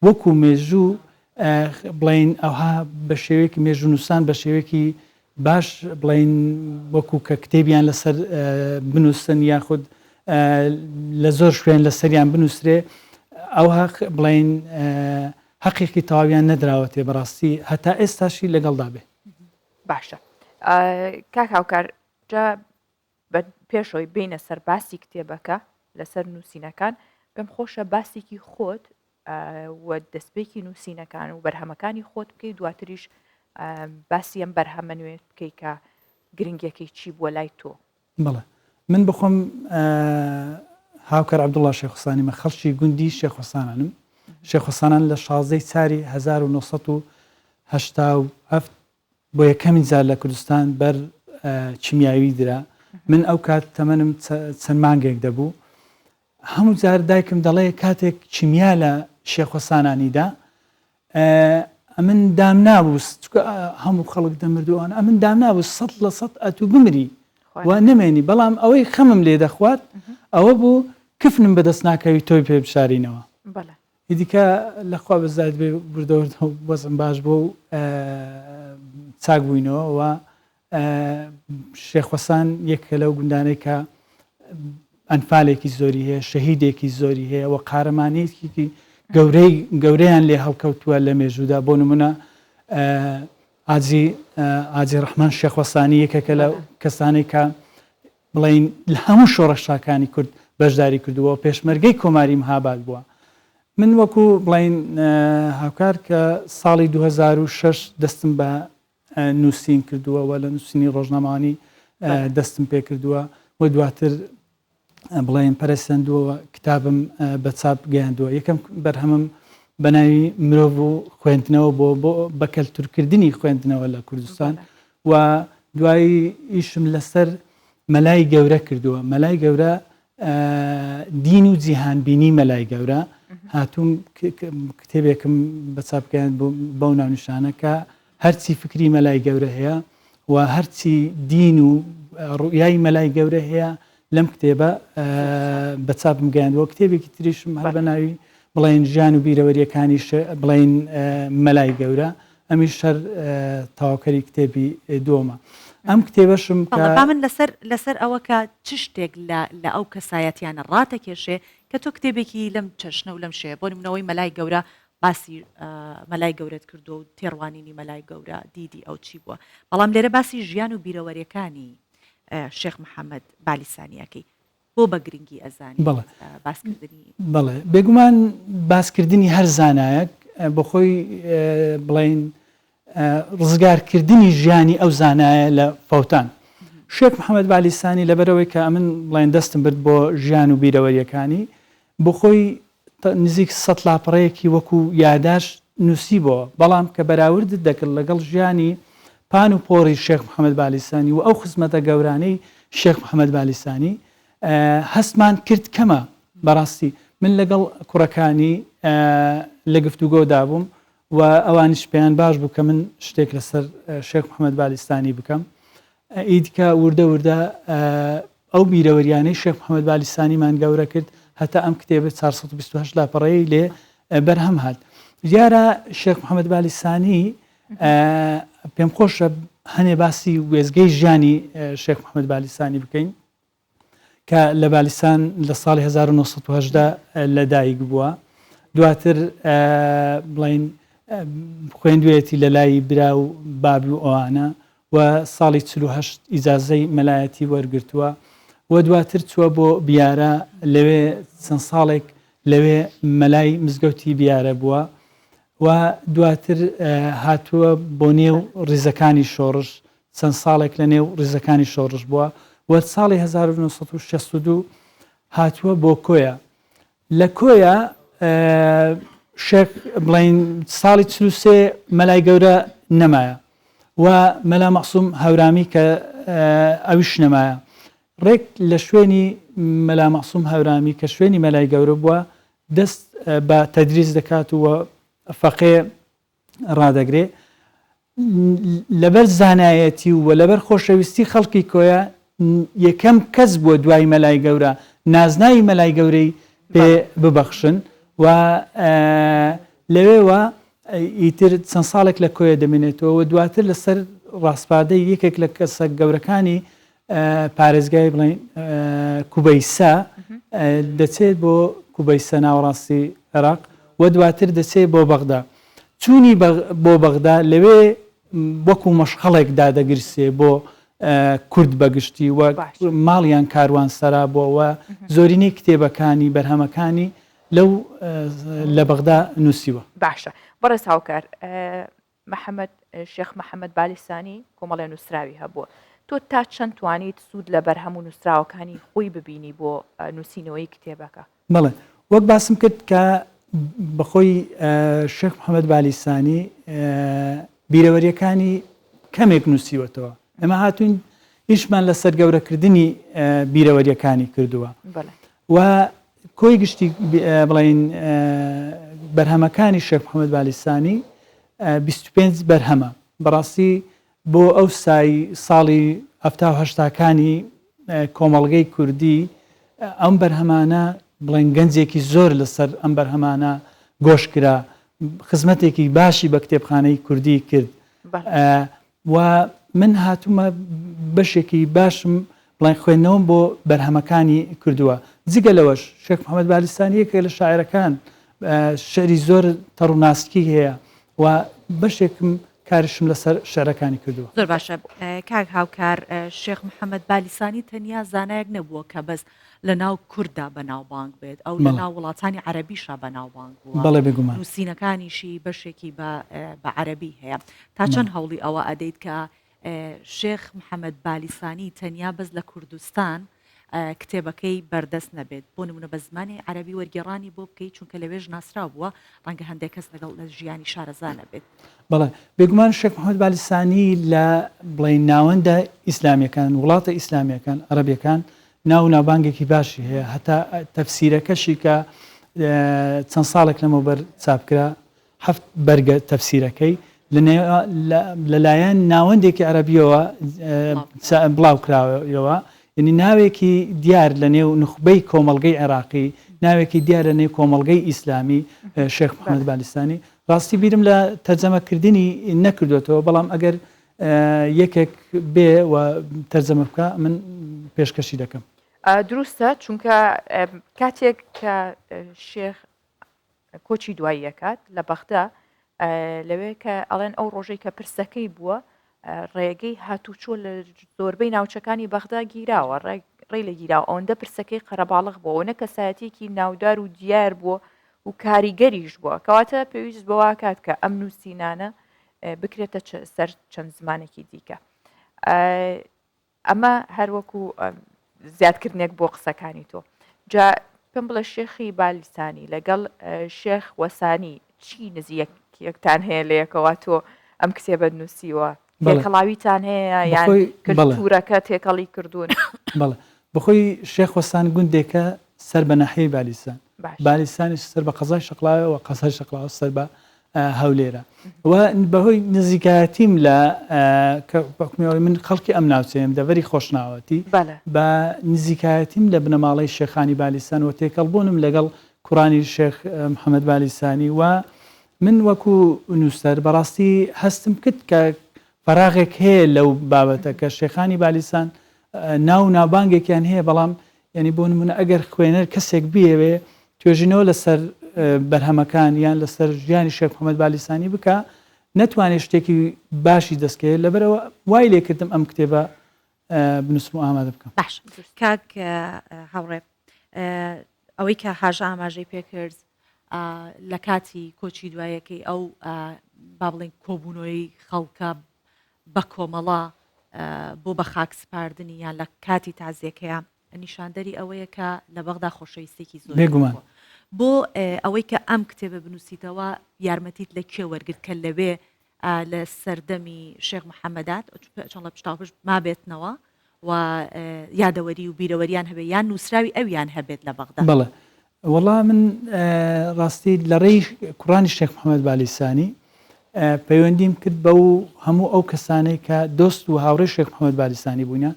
وەکو مێژوو بڵین ئەوها بە شێوەیەکی مێژوونووسان بە شێوەیەکی باش بڵێین وەکو کە کتێبیان لەسەر بنووسن یاخود لە زۆر شوێن لەسەریان بنووسرێ ئەو هەق بڵێین هەقێکی تەواویان نەدراوەتێ بەڕاستی هەتا ئێستاشی لەگەڵدا بێ. باشە کاک هاوکار جا بە پێشەوەی بینە سەر باسی کتێبەکە لەسەر نووسینەکان پێم خۆشە باسێکی خۆت و دەستپێکی نووسینەکان و بەرهەمەکانی خۆت بکەی دواتریش باسی ئەم بەرهەمە نوێ بکەی کە گرنگیەکەی چی بووە لای تۆ. بەڵێ من بخۆم هاوکار عەبدوڵڵا شێخ حوسانیمە خەڵکی گوندی شێخ حوسانانم شێخ حوسانان لە شازدەی چاری 1987 بۆ یەکەمین جار لە کوردستان بەر کیمیاوی درا من ئەو کات تەمەنم چەند مانگێک دەبوو هەموو جار دایکم دەڵێ کاتێک کیمیا لە شێخۆسانانی دا ئەمن دام نابوو چکە هەموو خەڵک دەمردووان ئەمن دام نابوو سە لە سە ئەتوو بمری و نەمێنی بەڵام ئەوەی خەمم لێ دەخوارد ئەوە بوو کفنم بەدەست ناکەوی تۆی پێ بشارینەوە ئیدیکە لەخوا بەزاد بێ وردە وردە وەزم باش بوو و چاک بووینەوە و شێخوەسان یەکێکە لەو گوندانەی کە ئەنفالێکی زۆری هەیە، شەهیدێکی زۆری هەیە و قارەمانێکی گەورەی گەورەیان لێ هەڵکەوتووە لە مێژوودا بۆ نمونە ئاجی ئاجی ڕەحمان شێخوەسانی یەکێکە لە کەسانێک کە بڵین لە هەموو شۆڕشاکانی کورد بەشداری کردووە و پێشمەرگەی کۆماری مهاباد بووە من وەکو بڵین هاوکار کە ساڵی 2006 دەستم بە نووسین کردووە و لە نووسینی ڕۆژنامەوانی دەستم پێکردووە و دواتر بڵێن پەرەسەندووە کتابم بە چاپ گەیاندووە یەکەم بەرهەمم بە ناوی مرۆڤ و خوێندنەوە بۆ بۆ بە کەلتورکردنی خوێندنەوە لە کوردستان و دوایی ئیشم لەسەر مەلای گەورە کردووە مەلای گەورە دین و جیهانبینی مەلای گەورە هاتووم کتێبێکم بە چاپ گەیاند بەو ناونیشانە کە هەرچی فکری مەلای گەورە هەیە و هەرچی دین و ڕوئیای مەلای گەورە هەیە لەم کتێبە بە چاپم گەیاندووە کتێبێکی تریشم هەر بە ناوی بڵێن ژیان و بیرەوەریەکانی بڵێن مەلای گەورە ئەمیش هەر تەواوکەری کتێبی دووەمە. ئەم کتێبەشم کە. بەڵێ با من لەسەر لەسەر ئەوە کە چ شتێک لە لە ئەو کەسایەتیانە ڕاتەکێشێ کە تۆ کتێبێکی لەم چەشنە و لەم شێوەیە بۆ نموونە ئەوەی مەلای گەورە باسی مەلای گەورەت کردووە و تێڕوانینی مەلای گەورە دیدی ئەو چی بووە بەڵام لێرە باسی ژیان و بیرەوەریەکانی شێخ محەممەد بالیسانی ئەکەی بۆ بە گرنگی ئەزانیت بەڵێ. باسکردنی؟ بەڵێ بێگومان باسکردنی هەر زانایەک بۆ خۆی بڵێین ڕزگارکردنی ژیانی ئەو زانایە لە فەوتان. شێخ محەمەد بالیسانی لەبەرئەوەی کە ئەمن بڵێن دەستم برد بۆ ژیان و بیرەوەرییەکانی بۆ خۆی نزیک سەت لاپەڕەیەکی وەکو یاداشت نووسیبۆوە، بەڵام کە بەراوردت دەکرد لەگەڵ ژیانی پان و پۆڕی شێخ محەمەد بالیسانی و ئەو خزمەتە گەورانەی شێخ محەمەد بالیسانی هەستمان کرد کەمە بەڕاستی من لەگەڵ کوڕەکانی لە گفتوگۆدا بووم و ئەوانیش پێیان باش بوو کە من شتێک لەسەر شێخ محەمەد بالیستانی بکەم ئیدکە وردە وردە ئەو بیرەوەریانەی شێخ محەمەد بالیسانیمان گەورە کرد هەتا ئەم کتێبە 428 لاپەڕەیەی لێ بەرهەم هات. دیارە شێخ محەمەد بالیسانی پێم خۆشە هەنێ باسی وێزگەی ژیانی شێخ محەمەد بالیسانی بکەین کە لە بالیسان لە ساڵی 1970 لەدایک بووە دواتر بڵین خوێندوێتی لە لای برا و بابی و ئەوانە و ساڵی 48 ئیجازەی مەلایەتی وەرگرتووە و دواتر چووە بۆ بیارە لەوێ چەند ساڵێک لەوێ مەلای مزگەوتی بیارە بووە و دواتر هاتووە بۆ نێو ڕیزەکانی شۆڕش چەند ساڵێک لە نێو ڕیزەکانی شۆڕش بووە و ساڵی 1962 هاتووە بۆ کۆیە. لە کۆیە شێخ بڵین ساڵی 43 مەلای گەورە نەمایە و مەلا مەعسوم هەورامی کە ئەویش نەمایە ڕێک لە شوێنی مەلا مەعسوم هەورامی کە شوێنی مەلای گەورە بووە دەست بە تەدریس دەکات و فەقێ ڕادەگرێ لەبەر زانایەتی و لەبەر خۆشەویستی خەڵکی کۆیە یەکەم کەس بووە دوای مەلای گەورە نازناوی مەلای گەورەی پێ ببەخشن و لەوێوە ئیتر چەند ساڵێک لە کۆیە دەمێنێتەوە و دواتر لەسەر ڕاسپاردەی یەکێک لە کەسە گەورەکانی پارێزگای بڵێن کوبەیسە دەچێت بۆ کوبەیسە ناوەڕاستی عێراق و دواتر دەچێت بۆ بەغدا چوونی بۆ بەغدا لەوێ وەکو مەشخەڵێک دادەگرسێ بۆ کورد بەگشتی و ماڵیان کاروان سەرا بووە و زۆرینەی کتێبەکانی بەرهەمەکانی لەو لە بەغدا نووسیوە. باشە بەڕێز هاوکار محەمەد شێخ محەمەد بالیسانی کۆمەڵێ نووسراوی هەبووە تۆ تا چەند توانیت سوود لە بەرهەم و نووسراوەکانی خۆی ببینی بۆ نووسینەوەی کتێبەکە؟ بەڵێ وەک باسم کرد کە بەخۆی شێخ محەمەد بالیسانی بیرەوەریەکانی کەمێک نووسیوەتەوە ئێمە هاتوین ئیشمان لەسەر گەورەکردنی بیرەوەریەکانی کردووە و کۆی گشتی بڵین بەرهەمەکانی شێخ محەممەد بالیسانی 25 بەرهەمە بەڕاستی بۆ ئەو سای ساڵی هەفتا و هەشتاکانی کۆمەڵگەی کوردی ئەم بەرهەمانە بڵێن گەنجێکی زۆر لەسەر ئەم بەرهەمانە گۆش کرا خزمەتێکی باشی بە کتێبخانەی کوردی کرد و من هاتوومە بەشێکی باشم بڵێن خوێندنەوەم بۆ بەرهەمەکانی کردووە جگە لەوەش شێخ محەممەد بالیسانی یەکێک لە شاعرەکان شعری زۆر تەڕ و ناسکی هەیە و بەشێکم کارشم لەسەر شعرەکانی کردووە. زۆر باشە کاک هاوکار، شێخ محەممەد بالیسانی تەنیا زانایەک نەبووە کە بەس لە ناو کورددا بەناوبانگ بێت، ئەو لە ناو وڵاتانی عەرەبیشا بەناوبانگ بووە. بەڵێ بێگومان. نووسینەکانیشی بەشێکی بە بە عەرەبی هەیە. تا چەند هەوڵی ئەوە ئەدەیت کە شێخ محەممەد بالیسانی تەنیا بەس لە کوردستان کتێبەکەی بەردەست نەبێت، بۆ نموونە بە زمانی عەرەبی وەرگێڕانی بۆ بکەیت، چونکە لەوێش ناسراو بووە، ڕەنگە هەندێک کەس لەگەڵ لە ژیانی شارەزا نەبێت. بەڵێ، بێگومان شێخ محەممەد بالیسانی لە بڵێین ناوەندە ئیسلامییەکان، وڵاتە ئیسلامییەکان، عەرەبییەکان ناو و ناوبانگێکی باشی هەیە، هەتا تەفسیرەکەشی کە چەند ساڵێک لەمەوبەر چاپ کرا، هەفت بەرگە تەفسیرەکەی لەلایەن ناوەندێکی عەرەبیەوە بڵاوکراوەوە یعنی ناوێکی دیار لە نێو نوخبەی کۆمەڵگەی عێراقی ناوێکی دیار لە نێو کۆمەڵگەی ئیسلامی شێخ محەممەد بالیسانی ڕاستی بیرم لە تەرجەمەکردنی نەکردوێتەوە بەڵام ئەگەر یەکێک بێ و تەرجەمە بکە من پێشکەشی دەکەم. دروستە چونکە کاتێک کە شێخ کۆچی دوایی ئەکات لە بەغدا لەوێ کە ئەڵێن ئەو ڕۆژەی کە پرسەکەی بووە ڕێگەی هاتوچۆ لە زۆربەی ناوچەکانی بەغدا گیراوە ڕێی لە گیراوە ئەوەندە پرسەکەی قەرەباڵغ بووە نە کەسایەتێکی ناودار و دیار بووە و کاریگەریش بووە کەواتە پێویست بەواکات کە ئەم نووسینانە بکرێتە سەر چەند زمانێکی دیکە. ئەمە هەر وەکو زیادکردنێک بۆ قسەکانی تۆ. جا پێم بڵێ شێخی بالیسانی لەگەڵ شێخ وەسانی چی نزیکیەکتان هەیە لە یەکەوە تۆ ئەم کتێبەت نووسیوە تێکەڵاویتان هەیە یان کلتورەکە تێکەڵی کردوون؟ بەڵێ بەخۆی شێخ وەسان گوندێکە سەر بە ناحیەی بالیسان بالیسانیش سەر بە قەزای شەقڵاوە و قەزای شەقڵاوە سەر بە هەولێرە و بەهۆی نزیکایەتیم لە بەحوکمی من خەڵکی ئەم ناوچەیەم دەڤەری خۆشناوەتی بە نزیکایەتیم لە بنەماڵەی شێخانی بالیسان و تێکەڵبوونم لەگەڵ کوڕانی شێخ محەممەد بالیسانی و من وەکو نووسەر بەڕاستی هەستم کرد کە فەراغێک هەیە لەو بابەتە کە شێخانی بالیسان ناو و ناوبانگێکیان هەیە بەڵام یانی بۆ نمونە ئەگەر خوێنەر کەسێک بیەوێ توێژینەوە لەسەر بەرهەمەکان یان لەسەر ژیانی شێخ محەممەد بالیسانی بکا نەتوانێت شتێکی باشی دەستکەوێت لەبەرەوە وای لێکردم ئەم کتێبە بنووسم و ئامادە بکەم. باش کاک هاوڕێ ئەوەی کە هاژە ئاماژەی پێکرد لە کاتی کۆچی دوایەکەی ئەو با بڵێن کۆبوونەوەی خەڵکە بە کۆمەڵە بۆ بە خاک سپاردنی یان لە کاتی تازیەکەیا نیشاندەری ئەوەیە کە لە بەغدا خۆشەویستێکی زۆر بێگومان. بۆ ئەوەی کە ئەم کتێبە بنووسیتەوە یارمەتیت لە کێ وەرگرت کە لەوێ لە سەردەمی شێخ محەممەدات چۆن لە پشتاوپشت مابێتنەوە و یادەوەری و بیرەوەریان هەبێت یان نووسراوی ئەویان هەبێت لە بەغدا؟ بەڵێ وەڵا من ڕاستی لە ڕێی کوڕانی شێخ محەممەد بالیسانی پەیوەندیم کرد بەو هەموو ئەو کەسانەی کە دۆست و هاوڕێی شێخ محەممەد بالیسانی بوونە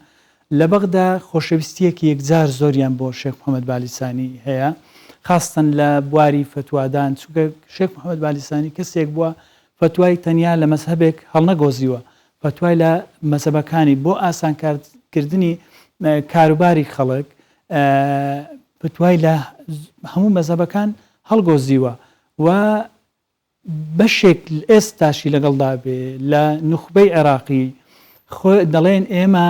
لە بەغدا خۆشەویستییەکی یەکجار زۆریان بۆ شێخ محەممەد بالیسانی هەیە خاستەن لە بواری فەتوادان چونکە شێخ محەممەد بالیسانی کەسێک بووە فەتوای تەنیا لە مەزهەبێک هەڵنەگۆزیوە فەتوای لە مەزهەبەکانی بۆ ئاسانکارکردنی کاروباری خەڵک فتوای لە هەموو مەزهەبەکان هەڵگۆزیوە و بەشێک ئێستاشی لەگەڵدا بێ لە نوخبەی عێراقی خۆ دەڵێن ئێمە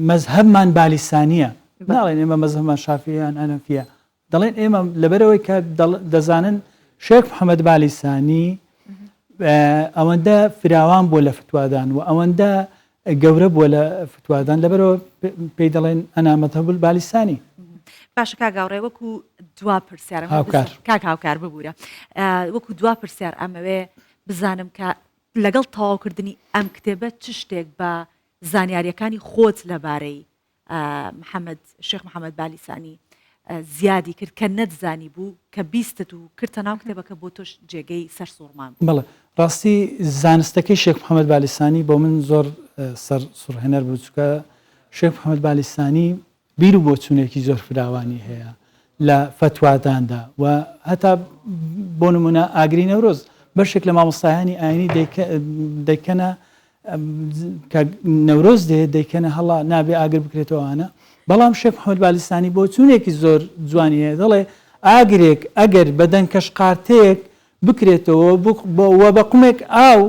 مەزهەبمان بالیسانیە ناڵێن ئێمە مەزهەبمان شافیان ئەنەفیە دەڵێن ئێمە لەبەرئەوەی کە دەزانن شێخ محەمەد بالیسانی ئەوەندە فراوان بووە لە فتوادان و ئەوەندە گەورە بووە لە فتوادان لەبەرەوە پێی دەڵێن ئەنا مەذهب البالیسانی. باشە کاک هاوڕێ وەکو دوا پرسیارم هاوکار کاک هاوکار ببوورە وەکو دوا پرسیار ئەمەوێ بزانم کە لەگەڵ تەواوکردنی ئەم کتێبە چ شتێک بە زانیاریەکانی خۆت لەبارەی محەمەد شێخ محەمەد بالیسانی زیادی کرد کە نەتزانی بوو کە بیستت و کردتە ناو کتێبەکە بۆ تۆش جێگەی سەرسوڕمان بوو. بەڵێ ڕاستی زانستەکەی شێخ محەمەد بالیسانی بۆ من زۆر سەر سوڕهێنەر بوو چونکە شێخ محەمەد بالیسانی بیر و بۆچوونێکی زۆر فراوانی هەیە لە فەتواداندا و هەتا بۆ نمونە ئاگری نەورۆز بەشێک لە مامۆستایانی ئاینی دەیکەنە کە نەورۆز دێ دەیکەنە هەڵا نابێ ئاگر بکرێتەوە ئەوانە بەڵام شێخ محەممەد بالیستانی بۆچوونێکی زۆر جوانی هەیە دەڵێ ئاگرێک ئەگەر بە دەنکەش قارتەیەک بکرێتەوە و بە قومێک ئاو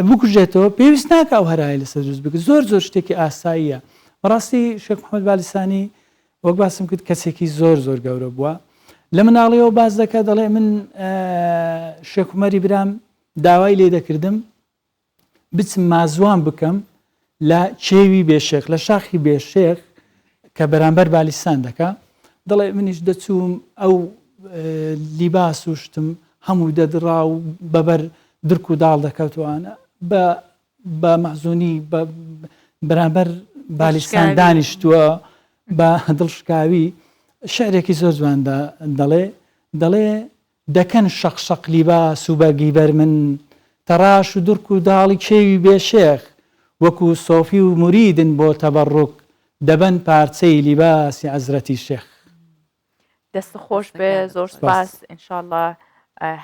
بکوژێتەوە پێویست ناکە ئەو هەرای لەسەر دروست بکرێت زۆر زۆر شتێکی ئاساییە بەڕاستی شێخ محەممەد بالیسانی وەک باسم کرد کەسێکی زۆر زۆر گەورە بووە لە مناڵیەوە باس دەکات دەڵێ من شێخ عومەری برام داوای لێ دەکردم بچم مازوان بکەم لە کێوی بێشێخ لە شاخی بێشێخ کە بەرامبەر بالیستان دەکا دەڵێ منیش دەچووم ئەو لیباس و شتم هەموو دەدڕا و بەبەر درک و داڵ دەکەوتوانە بە بە مەحزونی بە بەرامبەر بالیستان دانیشتووە بە دڵشکاوی شعرێکی زۆر جوان دەڵێ دەڵێ دەکەن شەق شەق لیباس و بەرگی بەر من تەڕاش و دڕک و داڵی کێوی بێ شێخ وەکو سۆفی و موریدن بۆ تەبەڕوک دەبەن پارچەی لیباسی عەزرەتی شێخ. دەست خۆش بێ زۆر سپاس ان شاءاللە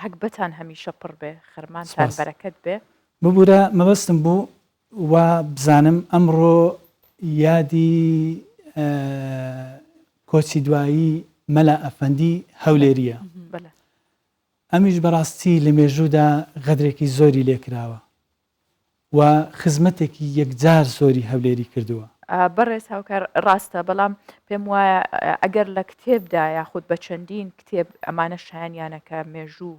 هەگبەتان هەمیشە پڕ بێ خەرمانتان بەرەکەت بێ. ببورە مەبەستم بوو وا بزانم ئەمڕۆ یادی کۆچی دوایی مەلا ئەفەندی هەولێرییە. ئەمیش بەڕاستی لە مێژوودا غەدرێکی زۆری لێکراوە و خزمەتێکی یەکجار زۆری هەولێری کردووە. بەڕێز هاوکار ڕاستە، بەڵام پێم وایە ئەگەر لە کتێبدا یاخود بە چەندین کتێب ئەمانە شایەنیانە کە مێژوو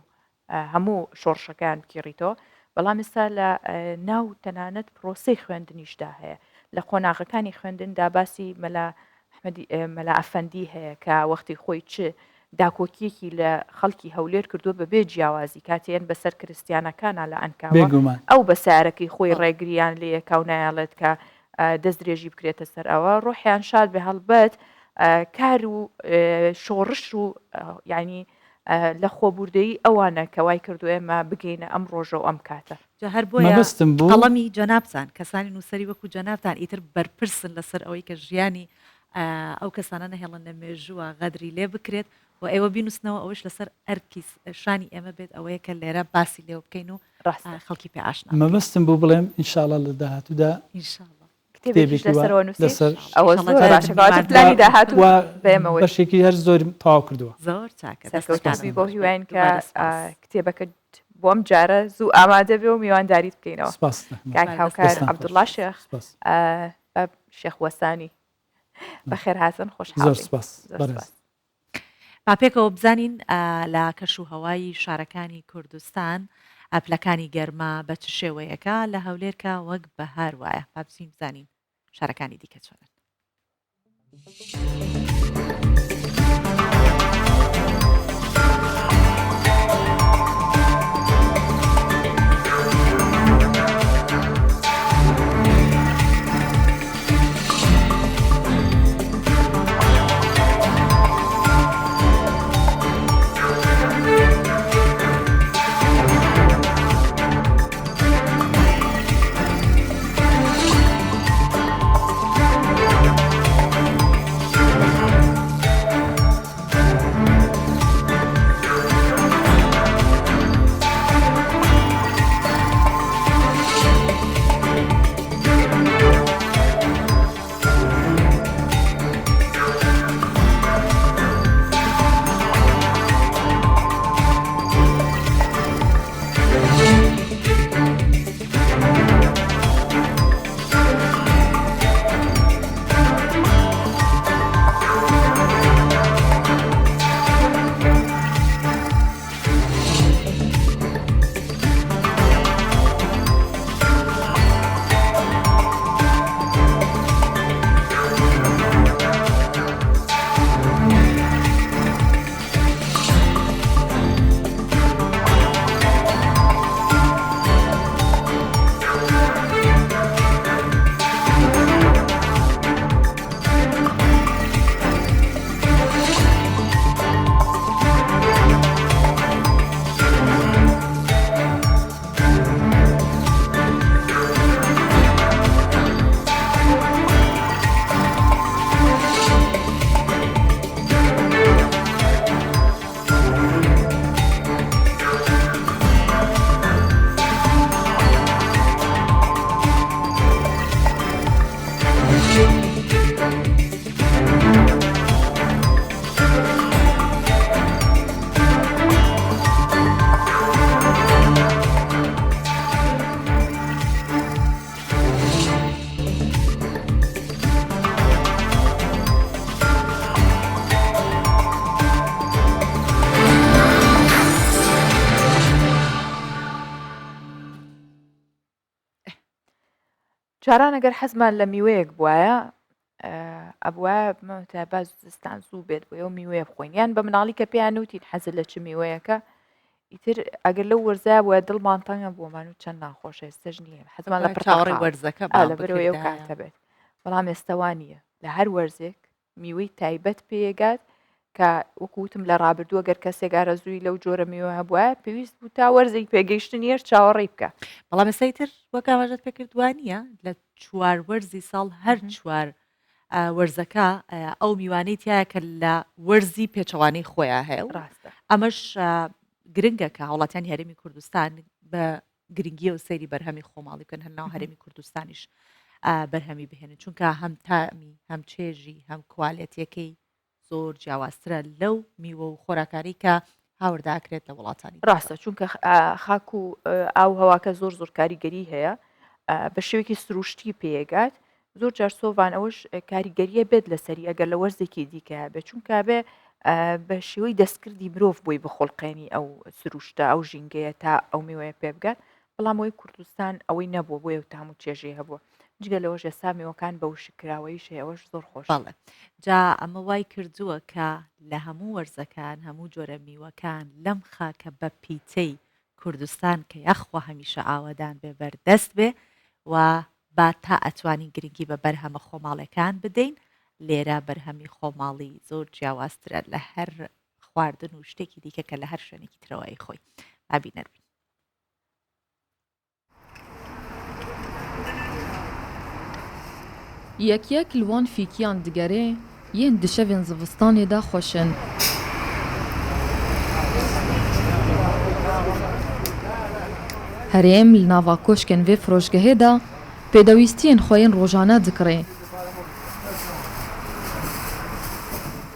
هەموو شۆڕشەکەیان بگێڕیتەوە، بەڵام ئێستا لە ناو تەنانەت پرۆسەی خوێندنیشدا هەیە، لە قۆناغەکانی خوێندندا باسی مەلا ئەحمەدی مەلا ئەفەندی هەیە کە وەختی خۆی چ داکۆکیەکی لە خەڵکی هەولێر کردووە بەبێ جیاوازی کاتێن بەسەر کرستیانەکانە لە ئەنکاوە ئەو بە سارەکەی خۆی ڕێگریان لێیەکا و نایەڵێت کە دەست درێژی بکرێتە سەر ئەوە ڕۆحیان شاد بێ هەڵبەت کار و شۆڕش و یعنی لە خۆبوردەیی ئەوانە کە وای کردو ئێمە بگەینە ئەم ڕۆژە و ئەم کاتە. جا هەر بۆیە مەبەستم بوو. قەڵەمی جەنابتان، کەسانی نووسەری وەکو جەنابتان ئیتر بەرپرسن لەسەر ئەوەی کە ژیانی ئەو کەسانە نەهێڵن لە مێژووە غەدری لێ بکرێت و ئێوە بینووسنەوە ئەوەش لەسەر ئەرکی شانی ئێمە بێت ئەوەیە کە لێرە باسی لێوە بکەین و ڕاستە. خەڵکی پێ ئاشنا بکەین. مەبەستم بوو بڵێم ان شاء اللە لە داهاتوودا ان شاء اللە. کتێبێکیش کتێبێکی وا لەسەرەوە نووسی؟ لەسەر ئەوە ئیشەڵا زۆر جارێ باشە کەواتە میوان پلانی بین. داهاتوو و بە ئێمە وت. بەشێکی هەر زۆرم تەواو کردووە. زۆر چاکە سەرکەوتوو دەستەکانت بی بۆ خۆش بێت هیواین کە دووبارە سپاس. کتێبەکەت بۆ ئەم جارە زوو ئامادە بێ و میوانداریت بکەینەوە. سپاس دەکەم. کاک دووبارە هاوکار دەستەکانت دەستان خۆش. عەبدوڵڵا شێخ سپاس. بە شێخ وەسانی بەخێرهاتن خۆشحاڵ زۆر بین. سپاس زۆر بەڕێز. سپاس. با پێکەوە بزانین لە کەش و هەوای شارەکانی کوردستان پلەکانی گەرما بە چ شێوەیەکە لە هەولێر کە وەک بەهار وایە با بچین بزانین شارەکانی دیکە چۆنن. جاران ئەگەر حەزمان لە میوەیەک بوایە ئەبوایە مەوتە با زستان زوو بێت بۆ ئەو میوەیە بخۆین یان بە مناڵی کە پێیان وتین حەزت لە چ میوەیەکە ئیتر ئەگەر لەو وەرزە بووە دڵمان تەنگە بۆمان و چەند ناخۆشە ئێستەش نییە حەزمان لە چاوەڕێی وەرزەکە ئا لەبەرەوەی ئەو کاتە بێت بەڵام ئێستا وا نییە لە هەر وەرزێک میوەی تایبەت پێگات کە وەکو وتم لە ڕابردووە گەر کەسێک ئارەزووی لەو جۆرە میوە هەبوایە پێویست بوو تا وەرزی پێگەیشتنی هەر چاوەڕێی بکە. بەڵام ئێستا ئیتر وەک ئاماژەت پێکرد وا نییە لە چوار وەرزی ساڵ هەر چوار وەرزەکە ئەو میوانەی تایە کە لە وەرزی پێچەوانەی خۆیان هەیە و ڕاستە ئەمەش گرنگە کە هاوڵاتیانی هەرێمی کوردستان بە گرنگیەوە سەیری بەرهەمی خۆماڵی بکەن هەر ناو هەرێمی کوردستانیش بەرهەمی بهێنن چونکە هەم تامی هەم چێژی هەم کوالێتیەکەی زۆر جیاوازترە لەو میوە و خۆراکانەی کە هاوردە ئەکرێت لە وڵاتانی ڕاستە چونکە خاک و ئاو هەواکە زۆر زۆر کاریگەری هەیە بە شێوەیەکی سروشتی پێگات زۆر جار سۆڤان ئەوەش کاریگەریە بێت لەسەری ئەگەر لە وەرزێکی دیکە بێت چونکە بێ بە شێوەی دەستکردی مرۆڤ بۆی بخڵقێنی ئەو سروشتە ئەو ژینگەیە تا ئەو میوەیە پێ بگات بەڵام ئەوەی کوردستان ئەوەی نەبووە بۆیە تام و چێژی هەبووە جگە لەوەش ئێستا میوەکان بە وشککراوەیش هەیە ئەوەش زۆر خۆشە. بەڵێ جا ئەمە وای کردووە کە لە هەموو وەرزەکان هەموو جۆرە میوەکان لەم خاکە بە پیتەی کوردستان کە یاخوا هەمیشە ئاوەدان بێ بەردەست بێ و با تا ئەتوانین گرنگی بە بەرهەمە خۆماڵێکان بدەین لێرە بەرهەمی خۆماڵی زۆر جیاوازترە لە هەر خواردن و شتێکی دیکە کە لە هەر شوێنێکی ترەوە ئەیخۆی با بینەر بین. Yek yek li wan fîkiyan digerê yên di şevên zivistanê de xweş in. Herêm li nava koşkên vê firoşgehê de pêdewîstiyên xwe yên rojane dikirê.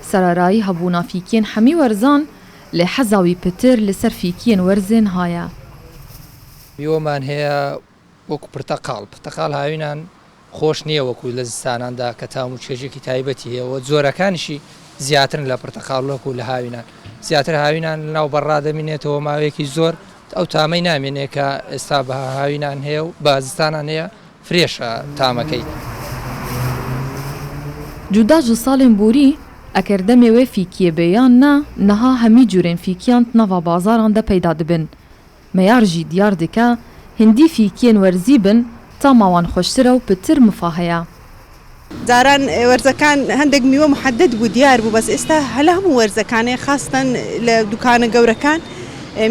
Sererayî hebûna fîkiyên hemî werzan lê heza wî pitir li ser fîkiyên werzên haye. میوەمان هەیە وەکو پرتەقاڵ، پرتەقاڵ هاوینان خۆش نییە وەکو لە زستاناندا کە تام و چێژێکی تایبەتی هەیە و جۆرەکانیشی زیاترن لە پرتەقاڵ وەکو لە هاوینان زیاتر هاوینان لەناو بەڕا دەمینێتەوە ماوەیەکی زۆر ئەو تامەی نامێنێ کە ئێستا بە هاوینان هەیە و بە زستانان هەیە فرێشە تامەکەی. Cuda ji salên borî, eger demê wê fîkiyê bê yan na, niha hemî curên fîkiyan di nava bazaran de peyda dibin. Meyar jî diyar dike, hindî fîkiyên werzî bin, tama wan xweştir e û pitir mifa heye. جاران وەرزەکان هەندێک میوە محەدەد بوو دیار بوو بەس ئێستا هەلە هەموو وەرزەکانێ خاستەن لە دوکانە گەورەکان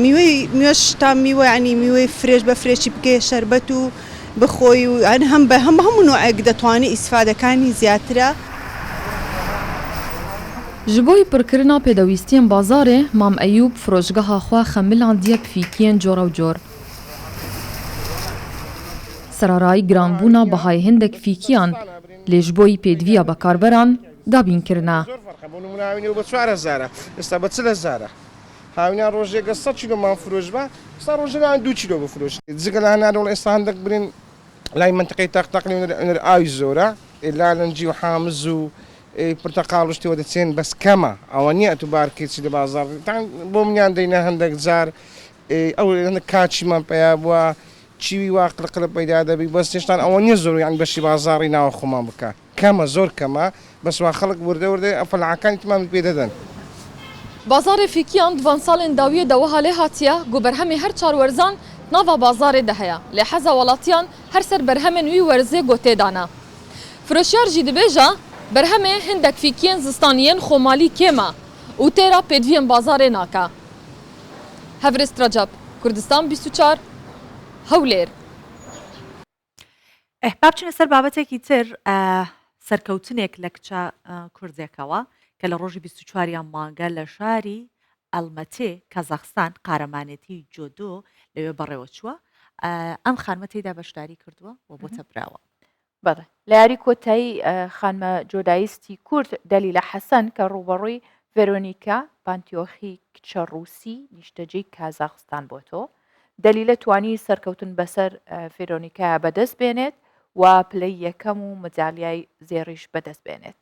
میوەی میوەش تا میوە ینی میوەی فرێش بە فرێشی بکەیە شەربەت و بخۆی و هەم بە هەم هەموو نوعێک دەتوانی ئیسفادەکانی زیاترە. Ji bo pirkirina pêdewîstiyên bazarê, Mam Eyûb firoşgeha xwe xemilandiye bi fîkiyên corewcor. Sererayî giranbûna bihayê hindek fîkiyan, lê ji bo pêdiviya bekarberan dabîn kirine. لای مەنتقەی تەق تەق لێ ئاوی زۆرە لالنجی و حامز و پرتەقاڵ و شتێوە دەچێن بەس کەمە ئەوە نییە ئەتوو بارکەی چی لە بازاڕ بۆ منیان دەینە هەندێک جار ئەو هەندێک کاچیمان پەیا بووە چیوی وا قلقلە پەیدا دەبی بەس هێشتان ئەوە نییە زۆر یان بەشی بازاڕی ناوە خۆمان بکە کەمە زۆر کەمە بەس وا خەڵک وردە وردە فەلاحەکانی تمامی پێ دەدەن. Bazarê fîkiyan di van salên dawiyê de wiha lê hatiye ku berhemê her çar werzan nava bazarê de heye lê heza welatiyan her ser berhemên wî werzê gotê dane. Firoşyar jî dibêje berhemê hindek fîkiyên zistanî yên xomalî kêm e û têra pêdiviyên bazarê nake. Hevrêz Recep, Kurdistan 24, Hewlêr. با بچینە سەر بابەتێکی تر سەرکەوتنێک لە کچە کوردێکەوە کە لە ڕۆژی 24 یان مانگە لە شاری ئەلمەتێ کازاخستان قارەمانێتی جۆدۆ لەوێ بەڕێوە چووە ئەم خانمە تێدا بەشداری کردووە و بۆتە براوە. بەڵێ لە یاری کۆتایی خانمە جۆدایستی کورد دەلیلە حەسەن کە ڕووبەڕووی ڤێرۆنیکا پانتیۆخی کچە ڕووسی نیشتەجێی کازاخستان بۆتەوە، دەلیلە توانی سەرکەوتن بەسەر ڤێرۆنیکایا بەدەست بێنێت و پلەی یەکەم و مەدالیای زێڕیش بەدەست بێنێت.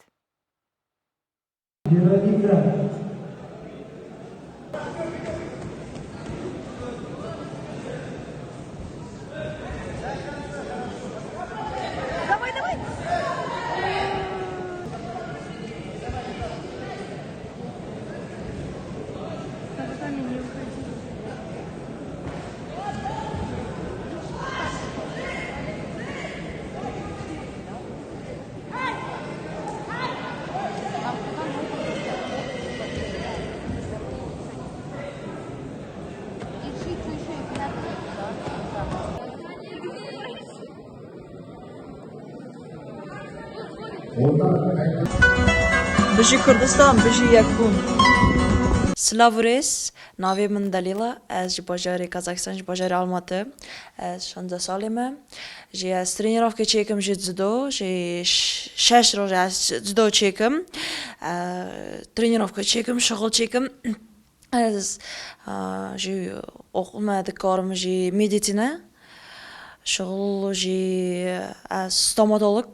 بژی کوردستان بژی یەکبوون. Silav û rêz, navê min Delîla, ez ji bajarê Kazakistan ji bajarê Almatı, ez şanzdeh salê me. Jî ez trenîrovkê çêkim ji cudo, jî şeş roj ez cudo çêkim, trenîrovkê çêkim, şixul çêkim. Ez jî oxil me dikarim jî medîsîne, şixul jî ez stomatolog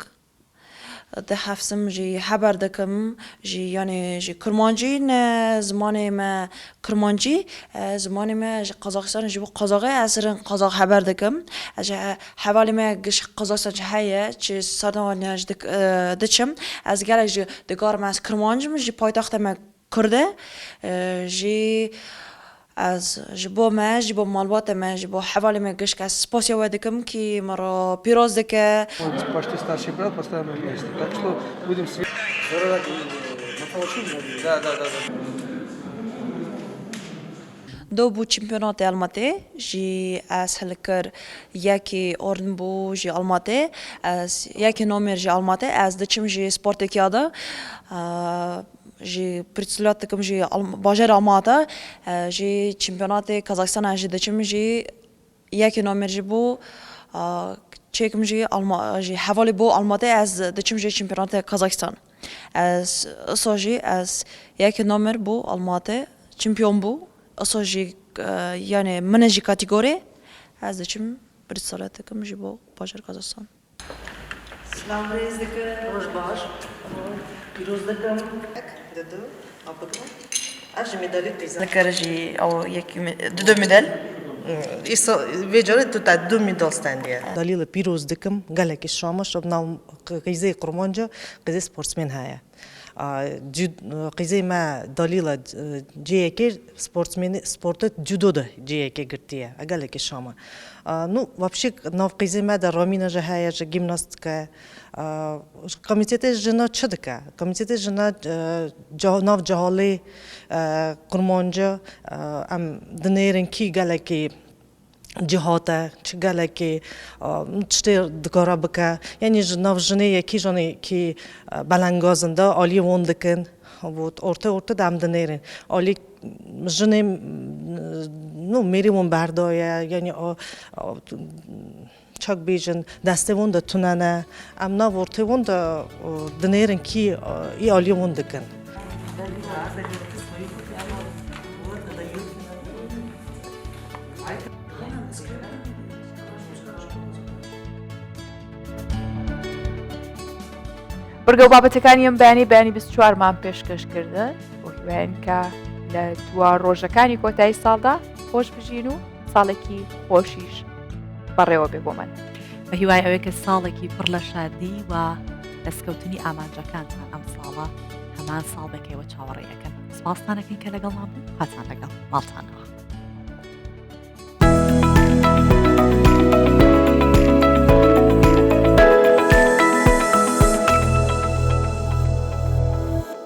dihefsim jî heber dikim jî yanî jî kurmancî ne zimanê me kurmancî zimanê me ji Qazaxistanê ji bo Qazaxê ez rin Qazax heber dikim ez ji hevalê me giş Qazaxistan ji heye çi serdana ji diçim ez gelek ji dikarim ez kurmanc im ji paytexta me Kurd e jî ez ji bo me ji bo malbata me ji bo hevalê me gişk ez spasiya we dikim kî min re pîroz dike. Do bû çîmpiyonatê Almatê jî ez hilkir yekî orn bû jî Almatê ez yekî nomêr jî Almatê ez diçim jî sportêkiya de Ji Pirtsulat dikim ji bajarê Almata ji çîmpiyonatê Kazakistana jî diçim jî yekê nomêr jî bû çêkim jî ji hevalê bû Almatê ez diçim jî çîmpiyonatê Kazakistan. Ez iso jî ez yekê nomêr bû Almatê çîmpiyon bû iso jî yanê min e jî katîgorê ez diçim Pirtsulat dikim ji bo bajarê Kazakistan. Silav rêz dikim. Roj baş. Pîroz dikim. Yek, du, du, a bigirin. Ev ji medalê qîza. Nikare jî ew yek du du medal. Îsa vê carê tu te du medal stendiye. Dalîla pîroz dikim gelekî şama şab nav qîzê qurmanca qîzê sportsmen heye. Qîzê me Dalîla cihekê sportsmenê sportê judo de cihekê girtiye. Gelekî şam e. Nu vapşê nav qîzê me de Ramîna jî heye ji gimnast dike. Komîtetê jina çi dike? Komîtetê jina nav cihalê kurmanca em dinêrin kî gelekî Cihat e, çi gelekî tiştê dikare bike. Yanî ji nav jinê ye kîjanê kî belengaz in de aliyê wan dikin û orte orte de em dinêrin. Alî jinê no mêrê wan berdaye yanî çak bêjin destê wan de tune ne. Em nav ortê wan de dinêrin kî î aliyê wan dikin. بڕگە و بابەتەکانی ئەم بەیانی بەیانی 24 مان پێشکەش کردن بۆ هیوایەن کە لە دوا ڕۆژەکانی کۆتایی ساڵدا خۆش بژین و ساڵێکی خۆشیش بەڕێوە بێ بۆ من. بە هیوای ئەوەی کە ساڵێکی پڕ لە شادی و دەستکەوتنی ئامانجەکانتان ئەم ساڵە هەمان ساڵ بێ کە ئێوە چاوەڕێی ئەکەن. سپاستان ئەکەین کە لەگەڵمان بوون. خاتان لەگەڵ ماڵتانەوە.